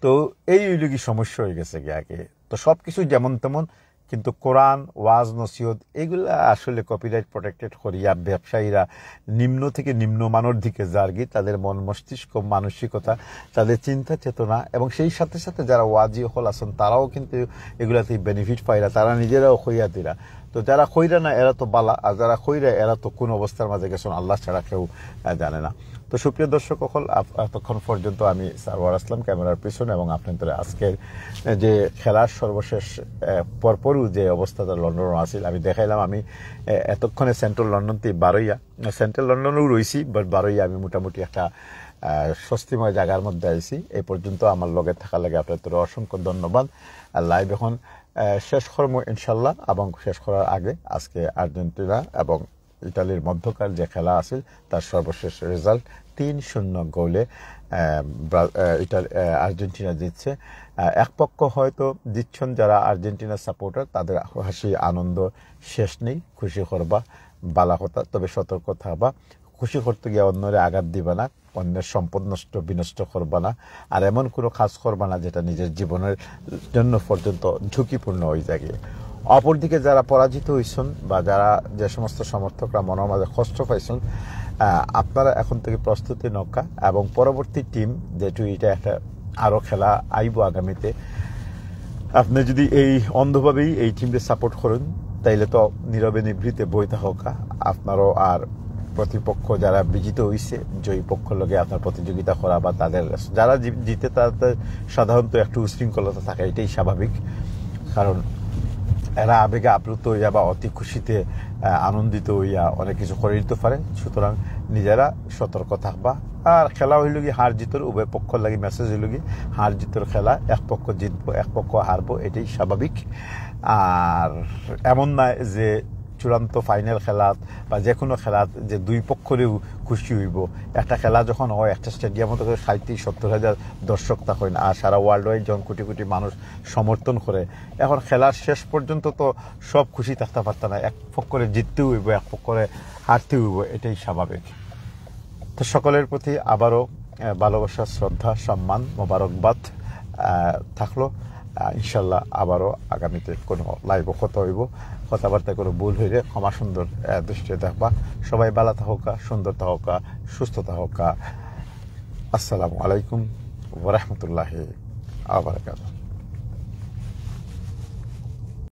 তো এই হইল কি সমস্যা হয়ে গেছে কি আগে। তো সব কিছু যেমন তেমন, কিন্তু কোরআন, ওয়াজ, নসিহত এগুলা আসলে copyright protected করিয়া ব্যবসায়ীরা নিম্ন থেকে নিম্নমানের দিকে যার কি, তাদের মন মস্তিষ্ক মানসিকতা, তাদের চিন্তা চেতনা এবং সেই সাথে সাথে যারা ওয়াজি হল আছেন তারাও কিন্তু এগুলা থেকে benefit পাইরা, তারা নিজেরাও খইয়াতিরা। তো যারা খইরা না এরা তো বালা, আর যারা খইরা এরা তো কোন অবস্থার মাঝে গেছেন আল্লাহ ছাড়া কেউ, আহ, জানে না। তো সুপ্রিয় দর্শক সকল, আপ-, এতক্ষণ পর্যন্ত আমি সারওয়ার আসলাম camera-র পিছনে এবং আপনাদের আজকের যে খেলার সর্বশেষ, আহ, পরপরও যে অবস্থাটা লন্ডনও আছিল আমি দেখাইলাম। আমি, আহ, এতক্ষণে central London থেকে বারইয়া, central London-ও রইছি, but বারইয়া আমি মোটামুটি একটা, আহ, স্বস্তিময় জায়গার মধ্যে আইছি। এই পর্যন্ত আমার লগে থাকার লাগি আপনাদের অসংখ্য ধন্যবাদ। আর live এখন, আহ, শেষ করমু ইনশাল্লাহ, এবং শেষ করার আগে আজকে আর্জেন্টিনা এবং ইটালির মধ্যকার যে খেলা আছিল, তার সর্বশেষ result তিন শূন্য গোলে, আহ, ব্রা-, আহ, ইটালি, আহ, আর্জেন্টিনা জিতছে। আহ, এক পক্ষ হয়তো জিতছেন যারা আর্জেন্টিনা supporter, তাদের হাসি আনন্দ শেষ নেই, খুশি করবা, বালা কথা, তবে সতর্ক থাকবা, খুশি করতে গিয়া অন্যরে আঘাত দিবা না, অন্যের সম্পদ নষ্ট বিনষ্ট করবা না, আর এমন কোনো কাজ করবা না যেটা নিজের জীবনের জন্য পর্যন্ত ঝুঁকিপূর্ণ হয়ে যায়। অপরদিকে যারা পরাজিত হইছেন বা যারা, যে সমস্ত সমর্থকরা মনের মাঝে কষ্ট পাইছেন, আহ, আপনারা এখন থেকে প্রস্তুতি নৌকা এবং পরবর্তী টিম যেহেতু এটা একটা আরও খেলা আইব আগামীতে, আপনি যদি এই অন্ধভাবেই এই টিমকে support করেন, তাইলে তো নীরবে নিভৃতে বই থাকা, আপনারও আর প্রতিপক্ষ যারা বিজিত হইছে, জয়ী পক্ষ লগে আপনার প্রতিযোগিতা করা বা তাদের, যারা জি-, জিতে তাদের সাধারণত একটু উশৃঙ্খলতা থাকে, এটাই স্বাভাবিক। কারণ এরা আবেগে আপ্লুত হইয়া বা অতি খুশিতে, আহ, আনন্দিত হইয়া অনেক কিছু করে দিতে পারে। সুতরাং নিজেরা সতর্ক থাকবা। আর খেলা হইল কি হার জিতর উভয় পক্ষ লাগি message হইল কি হার জিতর খেলা, এক পক্ষ জিতবো, এক পক্ষ হারবো, এটাই স্বাভাবিক। আর এমন নয় যে চূড়ান্ত final খেলাত বা যে কোনো খেলাত যে দুই পক্ষরেও খুশি হইব। একটা খেলা যখন হয়, একটা স্টেডিয়ামত তো ষাট থেকে সত্তর হাজার দর্শক থাকেন, আর সারা world wide যখন কোটি কোটি মানুষ সমর্থন করে, এখন খেলার শেষ পর্যন্ত তো সব খুশি থাকতে পারত না, এক পক্ষরে জিততেও হইব, এক পক্ষরে হারতেও হইব, এটাই স্বাভাবিক। তো সকলের প্রতি আবারও, আহ, ভালোবাসা, শ্রদ্ধা, সম্মান, মোবারকবাদ, আহ, থাকলো। আহ, ইনশাল্লাহ আবারও আগামীতে কোনো live-ও কথা হইব, কথাবার্তায় কোনো ভুল হইলে ক্ষমা সুন্দর, আহ, দৃষ্টিতে দেখবা। সবাই ভালো থাকুকা, সুন্দর থাকুকা, সুস্থ থাকুকা। আসসালামু আলাইকুম ওয়া রাহমাতুল্লাহি ওয়া বারাকাতুহু।